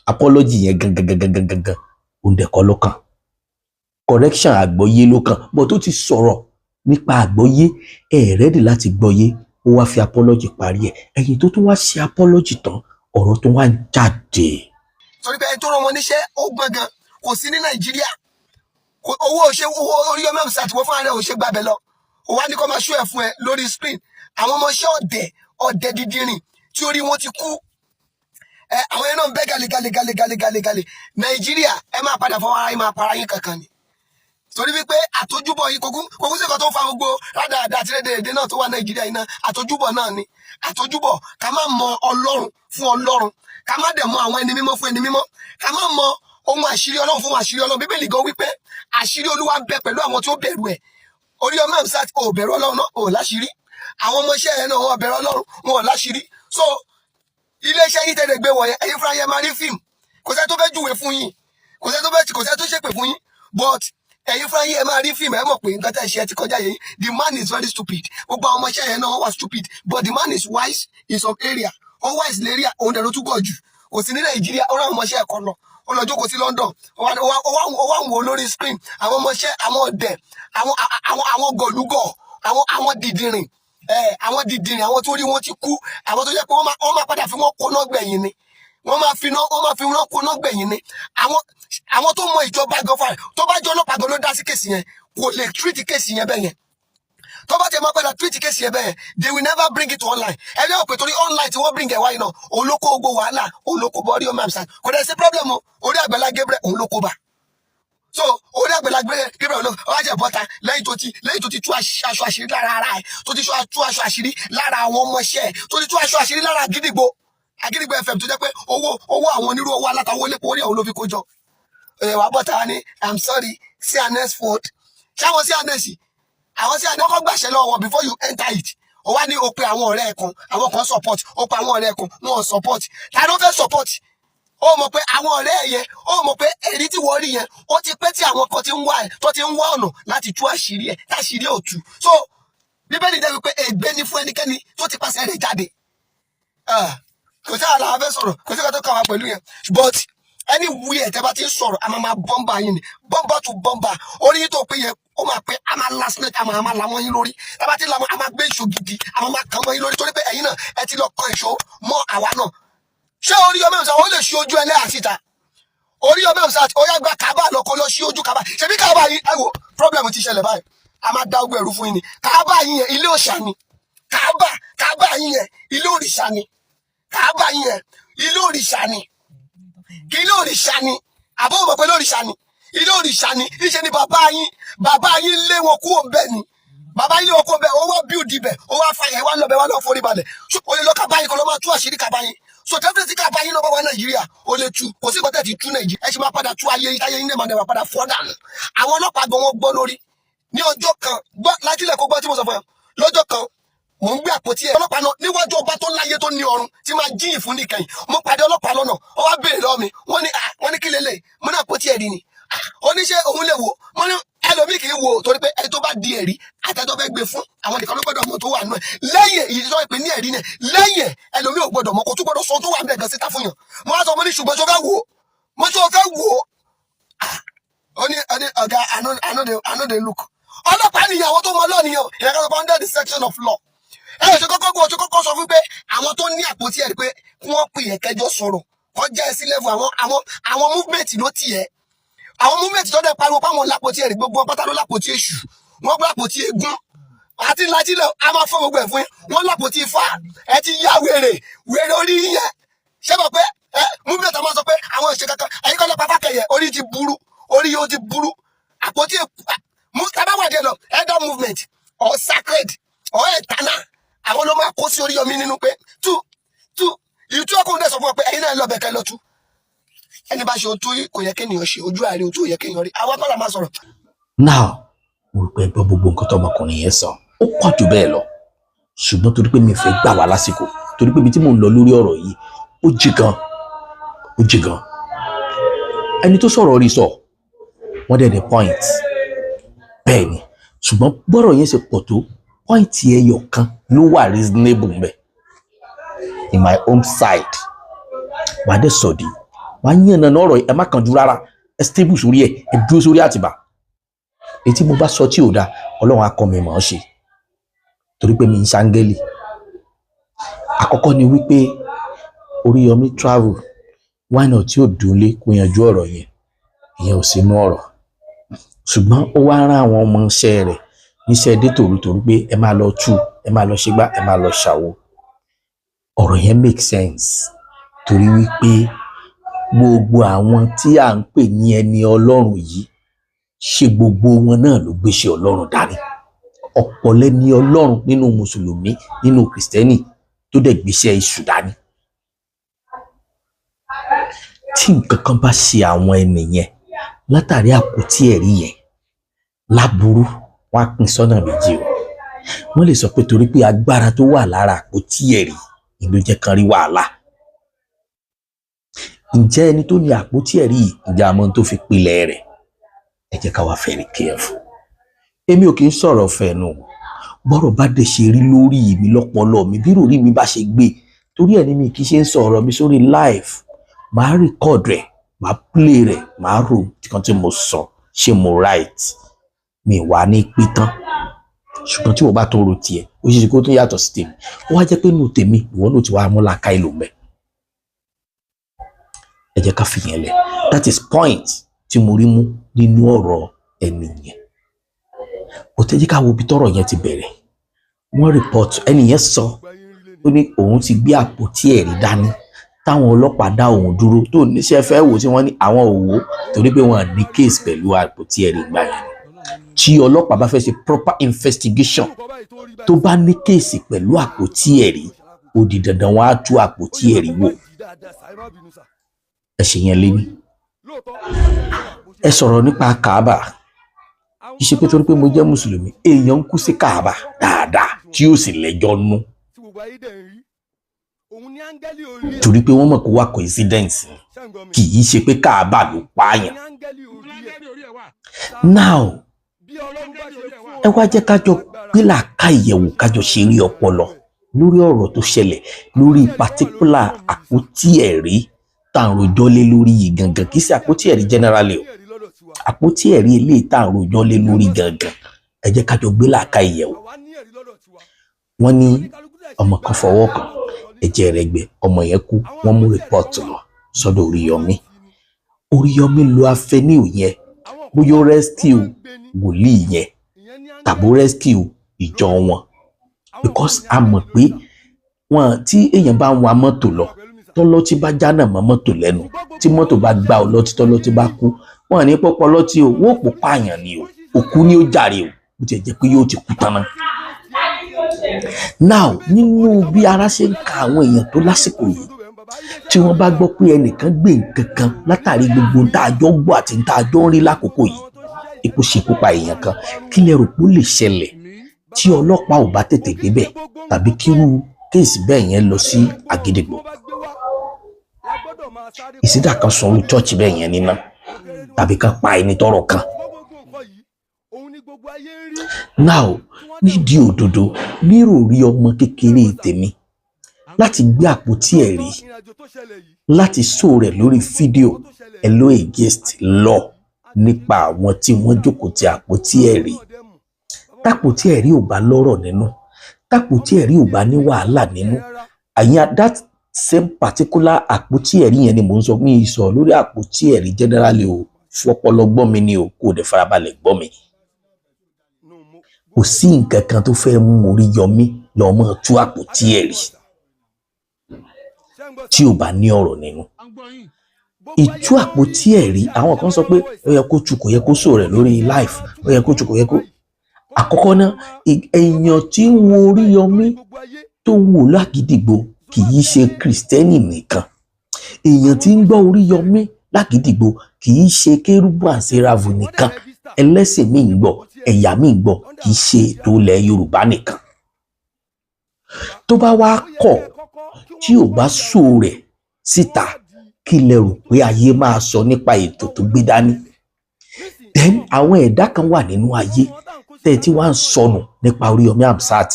Apology yẹn gangan gangan gangan gangan, òun dẹ̀kọ́ ló kàn. Correction àgbọ́yé ló kàn, but ó ti sọ̀rọ̀ nípa àgbọ́yé ẹ̀ ready láti gbọ́yé. Ó wá fi apology parí ẹ̀. Ẹ̀yìn tó tún wá ṣe apology tán, ọ̀rọ̀ tó wá ń jáde. Torí pé ẹni tó rán wọn níṣẹ́, ó gbọ́n gan, kò sí ní Nàìjíríà. Owó ṣe owó Oríyọmí Hamzat, wọ́n fúnra rẹ̀ ò ṣe gbàbẹ̀ lọ. Ó wá ní kó máa ṣó ẹ̀ fún ẹ lórí screen. Àwọn ọmọọṣẹ́ ọ̀dẹ̀ ọ̀dẹ̀ dídìrín tí orí wọn ti kú ẹ, àwọn yẹn náà ń bẹ́ gàlè gàlè gàlè gàlè gàlè gàlè. Nàìjíríà, ẹ máa padà fọwọ́ ara yín máa para yín kankan ni, torí wípé àtójúbọ̀ yìí kókó kókó sí nǹkan tó ń fa gbogbo rádaràda àti rédèrèdè náà tó wà Nàìjíríà yìí náà. Àtójúbọ̀ náà ni àtójúbọ̀. Ká má mọ Ọlọ́run fún Ọlọ́run, ká má dẹ̀ mọ àwọn ẹni mímọ́ fún ẹni mímọ́, ká má mọ ohun àṣírí Ọlọ́run fún àṣírí Ọlọ́run. Bíbélì gan wípé àṣírí Olúwa ń bẹ pẹ̀lú àwọn tí ó bẹ̀rù ẹ̀. Oríyọmí Hamzat, ò bẹ̀rù Ọlọ́run náà, ò láṣírí. Àwọn ọmọọṣẹ́ ẹ̀ náà, wọn bẹ̀rù Ọlọ́run, wọn ò láṣírí. So iléeṣẹ́ yín tẹ̀lé gbé wọ̀nyẹn, ẹ̀yin fúnra yẹn máa rí fíìmù. Kò sẹ́ni tó fẹ́ júwe fún yín, kò sẹ́ni tó ṣépè fún yín, but ẹ̀yin fúnra yín, ẹ máa rí fíìmù. Ẹ mọ̀ pé nǹkan tẹ̀ ṣe ẹ ti kọjá yẹn. The man is very stupid. Gbogbo àwọn ọmọọṣẹ́ yẹn náà, wọ́n wà stupid, but the man is wise in some area. Ó wise lérí, òun dẹ̀ ló túbọ̀ jù. Kò sí ní Nàìjíríà, ó rán àwọn ọmọọṣẹ́ ẹ̀kọ́ lọ, ó lọ jókòó sí London, ó wá ń wò lórí screen. Àwọn ọmọọṣẹ́, àwọn ọ̀dẹ̀, àwọn gọ̀lúgọ̀, àwọn dìdìrìn ẹ, àwọn dìdìrìn, àwọn tó rí wọn ti kú, àwọn tó jẹ́ pé wọ́n máa padà fi wọ́n kóná gbẹ̀yìn ni. Wọ́n máa fi wọ́n kóná gbẹ̀yìn ni. Àwọn tó mọ ìjọba gan fún, tó bá jẹ́ ọlọ́pàá gan ló dá sí case yẹn, kò lè treat case yẹn bẹ́ẹ̀ yẹn. Tó bá tẹ máa padà treat case yẹn bẹ́ẹ̀, they will never bring it to online. Ẹ yóò pè, torí online tí wọ́n bring ẹ̀ wáyé náà, òun ló kó gbogbo wàhálà, òun ló kó bọ́ Oríyọmí Hamzat. Kò dẹ̀ sí problem o. Orí Àgbàlá Gabriel, òun ló kó bá. So orí Àgbàlá Gabriel ló wá jẹ bọ́ta lẹ́yìn tó ti tú aṣọ àṣírí lára ara ẹ̀, tó ti tú aṣọ àṣírí lára àwọn ọmọọṣẹ́ ẹ̀, tó ti tú aṣọ àṣírí lára Àgídìgbò, Àgídìgbò FM, tó jẹ́ pé owó àwọn onírú owó aláta, owó lépo orí àwọn ló fi kó jọ. Ẹ̀ wá bọ́ta ní, "I'm sorry, C&S food." Ṣáwọn C&S, àwọn C&S kọ́kọ́ gbàṣẹ lọ́wọ́ wọn before you enter it. Ó wá ní o pe àwọn ọ̀rẹ́ ẹ̀ kan, àwọn kan support. Ó pe àwọn ọ̀rẹ́ ẹ̀ kan, wọn ò support. Ta ló fẹ́ support? Ó mọ̀ pé àwọn ọ̀rẹ́ ẹ̀ yẹn, ó mọ̀ pé èrí tí wọ́n rí yẹn, ó ti pẹ́ tí àwọn kan ti ń wá ẹ̀, tó ti ń wá ọ̀nà láti tú àṣírí ẹ̀, táṣírí ò tú. So Bíbélì dẹ́ wípé ègbé ni fún ẹnikẹ́ni tó ti pàṣẹ rẹ̀ jáde. Ah, kò sí àlà afẹ́ sọ̀rọ̀, kò sí kan tó kàn wá pẹ̀lú yẹn, but anywhere tẹ́ bá ti ń sọ̀rọ̀, a máa máa bọ́mbà yín ni, bọ́mbà to bọ́mbà. Orí yín tó pé yẹn, ó máa pé a máa last night, a máa la mọ́ yín lórí. Tá bá ti la mọ́, a máa gbé ìṣó gidi, a máa máa kàn mọ́ yín lórí, torí pé ẹ̀yin náà, ẹ ti lọ kan ìṣó mọ́ àwa náà. Ṣé Oríyọmí Hamzat, ó lè ṣí ojú ẹlẹ́yà síta? Oríyọmí Hamzat, ó yá, gba kábà lọ, kó lọ ṣí ojú kábà. Ṣebí kábà yín, ẹ wo problem ti ṣẹlẹ̀ báyìí, a máa dá ogun ẹ̀rú fún yín ni. Kábà yín yẹn, ilé òòṣà ni. Kábà yín yẹn, ilé òrìṣà ni. Kábà yín yẹn, ilé òrìṣà ni. Kí ilé òrìṣà ni? Àbọ̀ mọ̀ pé ilé òrìṣà ni. Ilé òrìṣà ni. Iṣẹ́ ni bàbá yín, bàbá yín lé wọn kúrò bẹ́ẹ̀ ni. Bàbá yín lé wọn kúrò bẹ́ẹ̀. Ó wá build ibẹ̀, ó wá fa ẹ̀, wá lọ bẹ́ẹ̀, wá lọ forí balẹ̀. So o lè lọ kábàáyé kó lọ máa tú àṣírí kábàáyé. So definitely kábàáyé ló bá wá Nàìjíríà, ó lè tú. Kò sí nǹkan tẹ̀ ti tú Nàìjíríà. Ẹ ṣe máa padà tú ayé yín, táyé yín náà máa dẹ̀ padà fọ́ dànù. Àwọn ọlọ́pàá gan, wọn gbọ́ lórí ní ọjọ́ kan. Gbọ́ lájílẹ̀, kó gbọ́ tí mo sọ fún ẹ. Lọ́jọ́ kan, mò ń gbé àpótí ẹ̀ ọlọ́pàá náà níwájú ọba tó láyé tó ní ọ̀run tí máa jíyìn fún nìkẹyìn. Mo pàdé ọlọ́pàá lọ́nà, ó wá béèrè lọ́wọ́ mi. Wọ́n ní, ah, wọ́n ní kí lélẹ̀? Mo ní àpótí ẹ̀rí ni. Ah, ó ní ṣé òun lè wò? Mo ní ẹlòmíì kì í wò, torí pé ẹni tó bá di ẹ̀rí àtẹ̀tọ́ fẹ́ gbé fún àwọn nìkan ló gbọ́dọ̀ mọ̀ tó wà nù ẹ̀. Lẹ́yìn èyí tó pè ní ẹ̀rí náà, lẹ́yìn ẹ̀, ẹlòmíì ò gbọ́dọ̀ mọ̀, kó tún gbọ́dọ̀ sọ tó wà ń bẹ̀ gan síta fún yàn. Mo wá sọ, mo ní ṣùgbọ́n tó fẹ́ wò ó, mo tó fẹ́ wò ó. Ó ní ọ̀gá, I no dey look. Ọlọ́pàá nìyàwó tó mọ lọ́nìyàn ìyẹn kan sọ under the section of law. Ẹ ṣe kọ́kọ́ gbọ́, ṣe kọ́kọ́ sọ fún pé àwọn tó ní àpótí ẹ̀rí pé kí wọ́n pè é kẹjọ sọ̀rọ̀ kọjá ẹ sí level àwọn movement ló tì ẹ́. Àwọn movement tó dẹ̀ pariwo páwọn lápótí ẹ̀rí, gbogbo wọn pátá ló lápótí èṣù, wọ́n gbọ́ àpótí eégún àti lájílẹ̀. A máa fọ́ gbogbo ẹ̀ fún yín. Wọ́n lápótí ifá. Ẹ ti yá wèrè, wèrè orí yẹn. Ṣé mọ̀ pé ẹ movement máa sọ pé àwọn ìṣe kankan, ẹ̀yin kọ́ lọ pa Fákẹ́yẹ. Orí ti burú, orí yóò ti burú. Àpótí tábà wà díẹ̀ lọ, either movement or sacred or eternal, àwọn ló máa kó sí Oríyọmí nínú pé tú tú ìtú. Ọkùnrin dẹ̀ sọ fún ọ pé ẹ̀yin náà lọ bẹ̀ kẹ́ lọ tú. Ẹni bá ṣe ohun tó kò yẹ kéèyàn ṣe, ojú àárín ohun tó yẹ kéèyàn rí, àwọn akọ́là máa sọ̀rọ̀. Now, mo rò pé ẹ gbọ́ gbogbo nǹkan tọmọkùnrin yẹn sọ. Ó pọ̀ jù bẹ́ẹ̀ lọ, ṣùgbọ́n torí pé mi fẹ́ gbà wá lásìkò, torí pé ibi tí mò ń lọ lórí ọ̀rọ̀ yìí, ó jì gan, ó jì gan. Ẹni tó sọ̀rọ̀ rí sọ, wọ́n dẹ̀ ní point. Bẹ́ẹ̀ ni, ṣùgbọ́n gbọ́rọ̀ yẹn ṣe pọ̀ tó, point ẹyọ kan ló wà reasonable mbẹ̀ in my own side. Wàá dẹ̀ sọ̀dí, wàá yànnà ọ̀rọ̀. Ẹ má kánjú rárá, ẹ stable sórí ẹ, ẹ dúró sórí àtìbà. Èyí tí mo bá sọ tí ò dáa, Ọlọ́run á kọ́ mi mọ̀ ọ́ ṣe, torí pé mi ń ṣáńgẹ́lì. Àkọ́kọ́ ni wípé Oríyọmí travel, why not tí ò dúnlé kó yanjú ọ̀rọ̀ yẹn? Ìyẹn ò sínú ọ̀rọ̀, ṣùgbọ́n ó wá rán àwọn ọmọ iṣẹ́ rẹ̀ níṣẹ́ dé tòrútòrú pé ẹ máa lọ tú, ẹ máa lọ ṣègbà, ẹ máa lọ ṣàwo. Ọ̀rọ̀ yẹn make sense, torí wípé gbogbo àwọn tí à ń pè ní ẹni Ọlọ́run yìí, ṣe gbogbo wọn náà ló gbéṣẹ́ Ọlọ́run dání? Ọ̀pọ̀ lẹ́ni Ọlọ́run nínú Mùsùlùmí, nínú Kìrìsìtẹ́nì, tó dẹ̀ gbéṣẹ́ èṣù dání. Tí nǹkan kan bá ṣe àwọn ẹnìyẹn látàrí àpótí ẹ̀rí yẹn láburú, wọn á pín sọ́nà méjì o. Wọ́n lè sọ pé torí pé agbára tó wà lára àpótí ẹ̀rí ni ló jẹ́ kan rí wàhálà. Ǹjẹ́ ẹni tó ní àpótí ẹ̀rí yìí, ǹjẹ́ àmọ́ tó fi pilẹ̀ rẹ̀? Ẹ jẹ́ ká wá very careful. Èmi ò kì í sọ̀rọ̀ fẹ̀nu. Bọ́rọ̀ bá dẹ̀ ṣe rí lórí mi, lọ́pọlọ mi, bí ròrí mi bá ṣe gbé, torí ẹ̀ ní mi kì í ṣe ń sọ̀rọ̀ mi sórí live. Màá record rẹ̀, màá play rẹ̀, màá rò kan tí mo sọ, ṣé mo right? Mi wà ní pé tán, ṣùgbọ́n tí wọ́n bá tó ro tiẹ̀, ó ṣe é ṣe kó tún yàtọ̀ sí tèmi. Ó wá jẹ́ pé nù tèmi, ìwọ náà ti wá mú làákà ìlò mẹ́. Ẹ jẹ́ ká fìyẹn lẹ̀. That is point tí mo rí mú nínú ọ̀rọ̀ ẹni yẹn. Kò tẹ́ jẹ́ ká wo ibi tọ́rọ̀ yẹn ti bẹ̀rẹ̀. Wọ́n report ẹni yẹn sọ, ó ní òun ti gbé àpótí ẹ̀rí dání táwọn ọlọ́pàá dá òun dúró, tó níṣẹ́ fẹ́ wò, tí wọ́n ní àwọn ò wò, torí pé wọ́n ní case pẹ̀lú àpótí ẹ̀rí gbà yẹn. Tí ọlọ́pàá bá fẹ́ ṣe proper investigation, tó bá ní case pẹ̀lú àpótí ẹ̀rí, ó di dandan wọ́n á tú àpótí ẹ̀rí wò. Ẹ ṣe yẹn lé ní. Ẹ sọ̀rọ̀ nípa Kaaba. Kì í ṣe pé torí pé mo jẹ́ Mùsùlùmí. Èèyàn ń kú sí Kaaba dáadáa tí yóò sì lẹ́jọ́ nú, torí pé wọ́n mọ̀ kó wá coincidence ni, kì í ṣe pé Kaaba ló pààyàn. Now, ẹ wá jẹ́ kájọ gbé làákà ìyẹ̀wò, kájọ ṣe rí ọpọlọ lórí ọ̀rọ̀ tó ṣẹlẹ̀ lórí particular àpótí ẹ̀rí tá à ń rojọ́ lé lórí yìí gangan. Kì í ṣe àpótí ẹ̀rí generally o, àpótí ẹ̀rí eléyìí tá à ń rojọ́ lé lórí gangan. Ẹ jẹ́ kájọ gbé làákà ìyẹ̀wò. Wọ́n ní ọmọ kan fọwọ́ kàn, ẹ̀jẹ̀ rẹ̀ gbẹ, ọmọ yẹn kú. Wọ́n mú report lọ sọ́dọ̀ Oríyọmí. Oríyọmí lo avenue yẹn, bóyá ó rescue wòlíì yẹn tàbí ó rescue ìjọ wọn, because a mọ̀ pé wọn tí èèyàn bá ń wa mọ́tò lọ, tọ́lọ́tí bá jánà mọ́ mọ́tò lẹ́nu, tí mọ́tò bá gbá ọlọ́tí, tọ́lọ́tí bá kú, Wọn ní pọpọ lọtí o, wọn ò pò pààyàn ni o, òkú ni ó jàre o, bó tiẹ̀ jẹ́ pé yóò ti kú tán náà. Now, nínú bí ara ṣe ń ka àwọn èèyàn tó lásìkò yìí, tí wọ́n bá gbọ́ pé ẹnìkan gbé nǹkan kan látàrí gbogbo tá a jọ ń gbọ́ àti tá a jọ ń rí lákòókò yìí, ikú ṣekú pa èèyàn kan, kí lẹ rò pé ó lè ṣẹlẹ̀ tí ọlọ́pàá ò bá tètè débẹ̀ tàbí kírú case bẹ́ẹ̀ yẹn lọ sí Àgídìgbò? Ìsídà kan sọ orí church bẹ́ẹ̀ yẹn níná tàbí kan pa ẹni tọ́rọ̀ kan. Now, nídìí òdodo, níròrí ọmọ kékeré tèmi, láti gbé àpótí ẹ̀rí, láti sọ rẹ̀ lórí fídíò, ẹ ló against law nípa àwọn tí wọ́n jókòó ti àpótí ẹ̀rí. Tápótí ẹ̀rí ò bá lọ́rọ̀ nínú, tápótí ẹ̀rí ò bá ní wàhálà nínú, àyàn that same particular àpótí ẹ̀rí yẹn ni mò ń sọ. Mí sọ lórí àpótí ẹ̀rí generally o, fọpọlọ gbọ́ mi ni o, kò dẹ̀ farabalẹ̀ gbọ́ mi. Kò sí nǹkan kan tó fẹ́ mú Oríyọmí lọ́ọ́ mọ́ tú àpótí ẹ̀rí tí ò bá ní ọ̀rọ̀ nínú. Ìtú àpótí ẹ̀rí, àwọn kan sọ pé ó yẹ kó tu, kò yẹ kó sọ rẹ̀ lórí live, ó yẹ kó tu, kò yẹ kó. Àkọ́kọ́ náà, èèyàn tí ń wo Oríyọmí tó ń wò lágídìgbò kì í ṣe Kìrìsìtẹ́nì nìkan. Èèyàn tí ń gbọ́ Oríyọmí lágídìgbò kì í ṣe Kérúbù and Séráfù nìkan. Ẹlẹ́sìn míì ń gbọ́, ẹ̀yà míì ń gbọ́, kì í ṣe ètò ilẹ̀ Yorùbá nìkan. Tó bá wá kọ̀ tí ò bá sọ rẹ̀ síta, kí lẹ rò pé ayé máa sọ nípa ètò tó gbé dání? Then àwọn ẹ̀dá kan wà nínú ayé tẹ́ ẹ tí wàá ń sọnù nípa Oríyọmí Hamzat,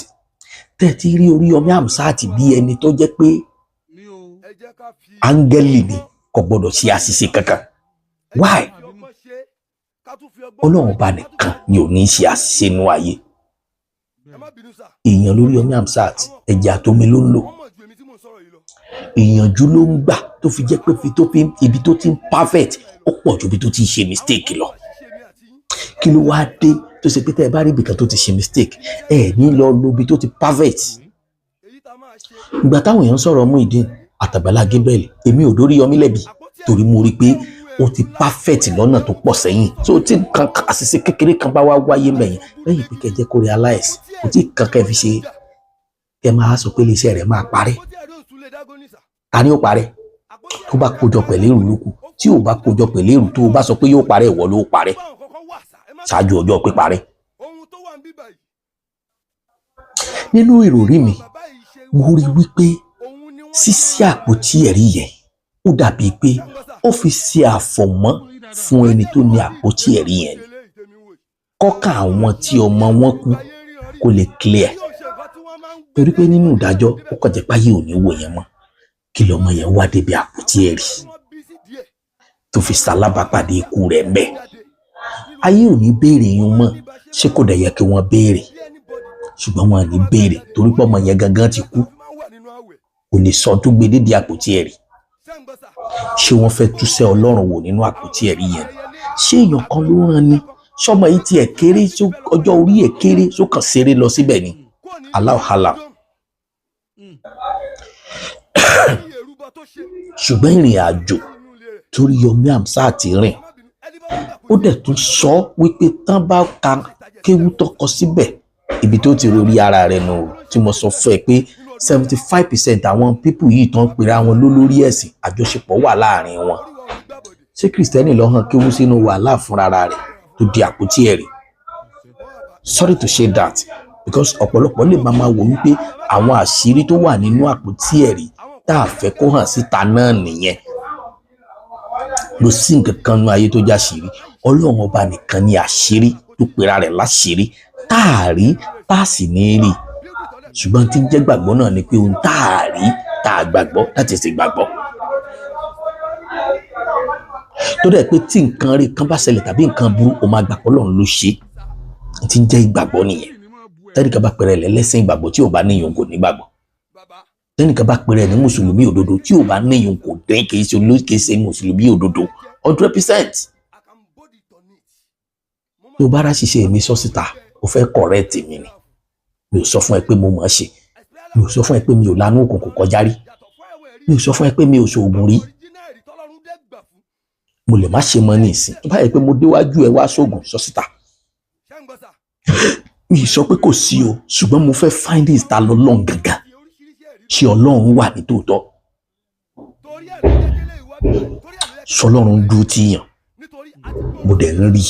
tẹ́ ẹ ti rí Oríyọmí Hamzat bí ẹni tó jẹ́ pé áńgẹ́lì ni, kò gbọ́dọ̀ ṣe àṣìṣe kankan. Why? Ọlọ́run ọba nìkan ni ò ní ṣe àṣìṣe nínú ayé. Èèyàn lóríyọmí Hamzat, ẹ̀jẹ̀ àtomi ló ń lò, ìyànjú ló ń gbà tó fi jẹ́ pé fi tó fi ibi tó ti ń perfect ó pọ̀ ju ibi tó ti ń ṣe mistake lọ. Kí ló wáá dé tó ṣe pé tẹ́ ẹ bá rí ibìkan tó ti ṣe mistake, ẹ ní lọ lo ibi tó ti perfect? Ìgbà táwọn èèyàn ń sọ̀rọ̀ Muyideen àtàgbàlá Gabriel, èmi ò dórí Yọmí lẹ́bi torí mo rí i pé ó ti perfect lọ́nà tó pọ̀ sẹ́yìn. So tí nǹkan àṣìṣe kékeré kan bá wá wáyé mẹ́yìn lẹ́yìn pé kẹ́ jẹ́ kó realize, kò tí kan kẹ́ fi ṣe kẹ́ máa sọ pé iléeṣẹ́ rẹ̀ máa parẹ́. Ta ni ó parẹ́? Tó bá kójọ pẹ̀lú èrò lókù, tí ò bá kójọ pẹ̀lú èrò, tó o bá sọ pé yóò parẹ́, ìwọ ló parẹ́ ṣáájú ọjọ́ píparẹ́. Nínú ìròrí mi, mo rí wípé ṣíṣí àpótí ẹ̀rí yẹn, ó dàbí pé ó fi ṣe àfọ̀mọ́ fún ẹni tó ní àpótí ẹ̀rí yẹn ni, kọ́kà àwọn tí ọmọ wọn kú kó lè clear, torí pé nínú ìdájọ́, ó kàn jẹ́ páyé ò ní wò yẹn mọ́. Kí lọmọ yẹn wá débi àpótí ẹ̀rí tó fi ṣalábàápàdé ikú rẹ̀ ń bẹ̀? Ayé ò ní béèrè yín mọ́. Ṣé kò dẹ̀ yẹ kí wọ́n béèrè? Ṣùgbọ́n wọn ò ní béèrè torí pé ọmọ yẹn gangan ti kú, kò lè sọ tó gbé dédé àpótí ẹ̀rí. Ṣé wọ́n fẹ́ túṣẹ́ Ọlọ́run wò nínú àpótí ẹ̀rí yẹn? Ṣé èèyàn kan ló rán ni? Sọmọ yìí tiẹ̀ kéré, ọjọ́ orí ẹ̀ kéré, sókàn ṣeré lọ síbẹ̀ ni? Allahu alam. Ṣùgbọ́n ìrìn àjò torí Yomi Hamzat rìn, ó dẹ̀ tún sọ wípé tán bá ka kéwú tọkọ síbẹ̀, ibi tó ti rí ara rẹ̀ nù tí mo sọ fún ẹ pé 75% àwọn people yìí tán pera wọn lólórí ẹ̀sìn, àjọṣepọ̀ wà láàrin wọn. Ṣé Kìrìsìtẹ́nì ló hàn kéwú sínú wàhálà fúnra rẹ̀ tó di àpótí ẹ̀rí? Sorry to say that, because ọ̀pọ̀lọpọ̀ lè máa wò wípé àwọn àṣírí tó wà nínú àpótí ẹ̀rí tá a fẹ́ kó hàn síta náà nìyẹn. Lọ sí nǹkan kan nínú ayé tó jáṣírí, Ọlọ́run ọba nìkan ni àṣírí tó pera rẹ̀ láṣírí tá a rí, tá a sì ní rí. Ṣùgbọ́n tí ń jẹ́ gbàgbọ́ náà ni pé ohun tá a rí tá a gbàgbọ́ láti ṣe gbàgbọ́, tó dẹ̀ pé tí nǹkan rí kan bá ṣẹlẹ̀ tàbí nǹkan burú, o máa gbàgbọ́ Ọlọ́run ló ṣe. Tí ń jẹ́ ìgbàgbọ́ nìyẹn. Tẹ́nìkan bá pẹ̀rẹ̀ lẹ́lẹ́sìn ìgbàgbọ́, tí ò bá níyàn kò ní gbàgbọ́. Tẹ́nìkan bá pẹ̀rẹ̀ ní mùsùlùmí òdodo, tí ò bá níyàn kò dín, kì í ṣe olóòkè, kì í ṣe mùsùlùmí òdodo 100%. Tó bá rà ṣiṣẹ́ mi sọ síta, o fẹ́ correct mi ni. Mi ò sọ fún ẹ pé mo mọ̀ ọ́ ṣe, mi ò sọ fún ẹ pé mi ò lanú òkùnkùn kọjá rí, mi ò sọ fún ẹ pé mi ò ṣoògùn rí. Mo lè má ṣe mọ́ ní ìsìn. Tó bá yẹ pé mo déwájú ẹ wá sóògùn, sọ síta. Mi sọ pé kò sí o, ṣùgbọ́n mo fẹ́ findings, ta lọ́lọ́run gangan? Ṣé Ọlọ́run wà ní tòótọ́? Sọlọ́run dúró tí yàn? Mo dẹ̀ ń rí,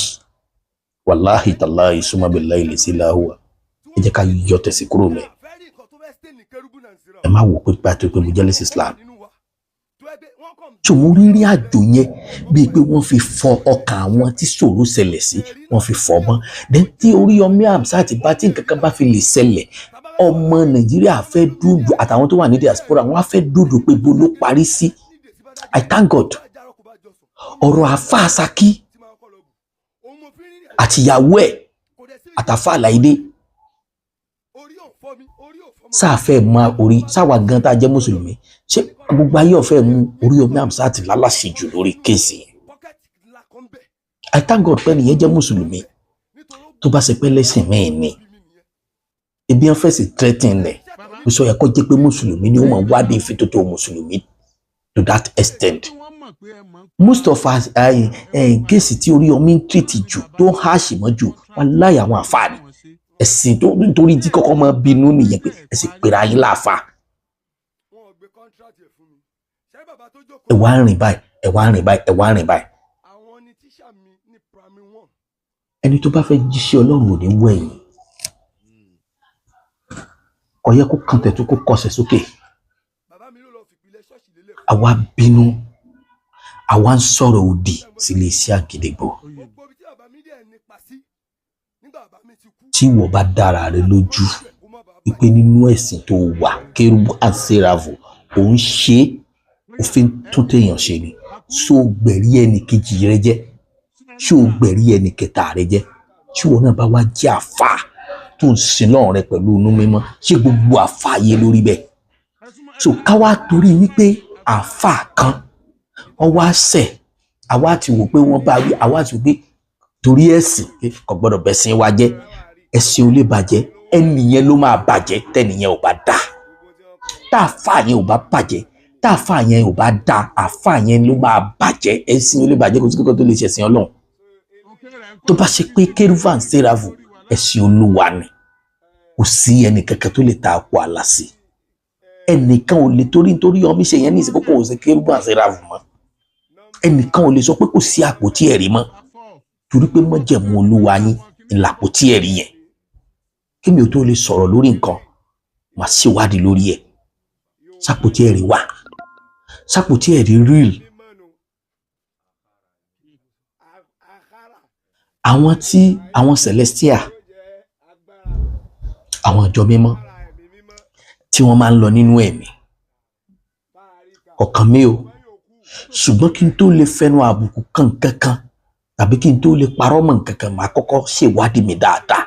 wàláhì tàláhì, súnmọ́bìláì lè sí láhùwà. Ẹ jẹ́ ká yọ tẹ̀sí kúrò mẹ́. Ẹ má wò pé pàtó pé mo jẹ́ lẹ́sìn Islam tó mo rírí àjò yẹn bíi pé wọ́n fi fọ ọkàn àwọn tí ṣòro ṣẹlẹ̀ sí, wọ́n fi fọ mọ́. Then tí Oríyọmí Hamzat bá tí nǹkan kan bá fi lè ṣẹlẹ̀, ọmọ Nàìjíríà fẹ́ dúdú àtàwọn tó wà ní diaspora, wọ́n á fẹ́ dúdú pé bó ló parí sí. I thank God, ọ̀rọ̀ àfa Saki àtìyàwó ẹ̀ àtàfà Àlàyé sáfẹ́ mọ orí sáwà gan tá a jẹ́ mùsùlùmí. Ṣé gbogbo ayé ọ̀fẹ́ mú Oríyọmí Hamzat lálàṣejù lórí case yẹn? I thank God pé nìyẹn jẹ́ mùsùlùmí. Tó bá ṣe pé lẹ́sìn míì ni ebi wọn fẹ̀sì threatening rẹ̀, ó sọ yẹ kó jẹ́ pé mùsùlùmí ni ó mọ̀ wádìí ìfitótó mùsùlùmí to that extent. Most of us, case tí Oríyọmí ń treat jù, tó ń háàṣì mọ́ jù, wallahi, àwọn àfáà ni. Ẹ̀sìn tó nítorí tí kọ́kọ́ máa bínú nìyẹn pé ẹ̀sìn pèrè ayé láàfáà. Ẹ wá ń rìn báyìí, ẹ wá ń rìn báyìí, ẹ wá ń rìn báyìí. Ẹni tó bá fẹ́ jíṣẹ́ Ọlọ́run ò ní wẹ̀yìn. Kò yẹ kó kan tẹ̀tún kó kọsẹ̀ sókè. Àwa bínú, àwa ń sọ̀rọ̀ òdì sí iléeṣẹ́ Àgídìgbò. Tí ìwọ bá dára rẹ lójú wípé nínú ẹ̀sìn tó wà, Kérúbù and Séráfù, òun ṣe é, òfin tún téèyàn ṣe ni, ṣó gbẹ̀rí ẹnì kejì rẹ jẹ́? Ṣó gbẹ̀rí ẹnì kẹta rẹ jẹ́? Tí ìwọ náà bá wá jẹ́ àfáà tó ń sin lọ́run rẹ pẹ̀lú inú mímọ́, ṣé gbogbo àfáà yé lórí bẹ́ẹ̀? So ká wá torí wípé àfáà kan wọ́n wá ṣẹ̀, àwa ti wò pé wọ́n bá wí, àwa ti wò pé torí ẹ̀sìn pé kò gbọ́dọ̀ bẹ̀sìn wa jẹ́. Ẹ̀sìn ò lè bàjẹ́, ẹnìyẹn ló máa bàjẹ́ tẹ́nìyẹn ò bá dá. Tá àfáà yẹn ò bá bàjẹ́, tá àfáà yẹn ò bá dá, àfáà yẹn ló máa bàjẹ́. Ẹ̀sìn ò lè bàjẹ́, kò sí kíkọ́ tó lè ṣẹ̀sìn Ọlọ́run. Tó bá ṣe pé Kérúbù and Séráfù ẹ̀sìn Olúwa ni, kò sí ẹnì kankan tó lè ta àpò àlà sí ẹnìkan. Ò lè torí nítorí ọmọ ìṣe yẹn ní ìsìnkú kò sí Kérúbù and Séráfù mọ́. Ẹnìkan ò lè sọ pé kò sí àpótí ẹ̀rí mọ́, torí pé májẹ̀mú Olúwa yín ìlàpótí ẹ̀rí yẹn. Kí mi ò tó lè sọ̀rọ̀ lórí nǹkan, màá ṣèwádìí lórí ẹ̀. Sápótí ẹ̀rí wà, sápótí ẹ̀rí real. Àwọn tí àwọn Celestial, àwọn ìjọ mímọ́ tí wọ́n máa ń lọ nínú ẹ̀mí ọ̀kan mi o, ṣùgbọ́n kí n tó lè fẹnu àbùkù kan kankan tàbí kí n tó lè parọ́ mọ́ nǹkan kan, màá kọ́kọ́ ṣèwádìí mi dáadáa.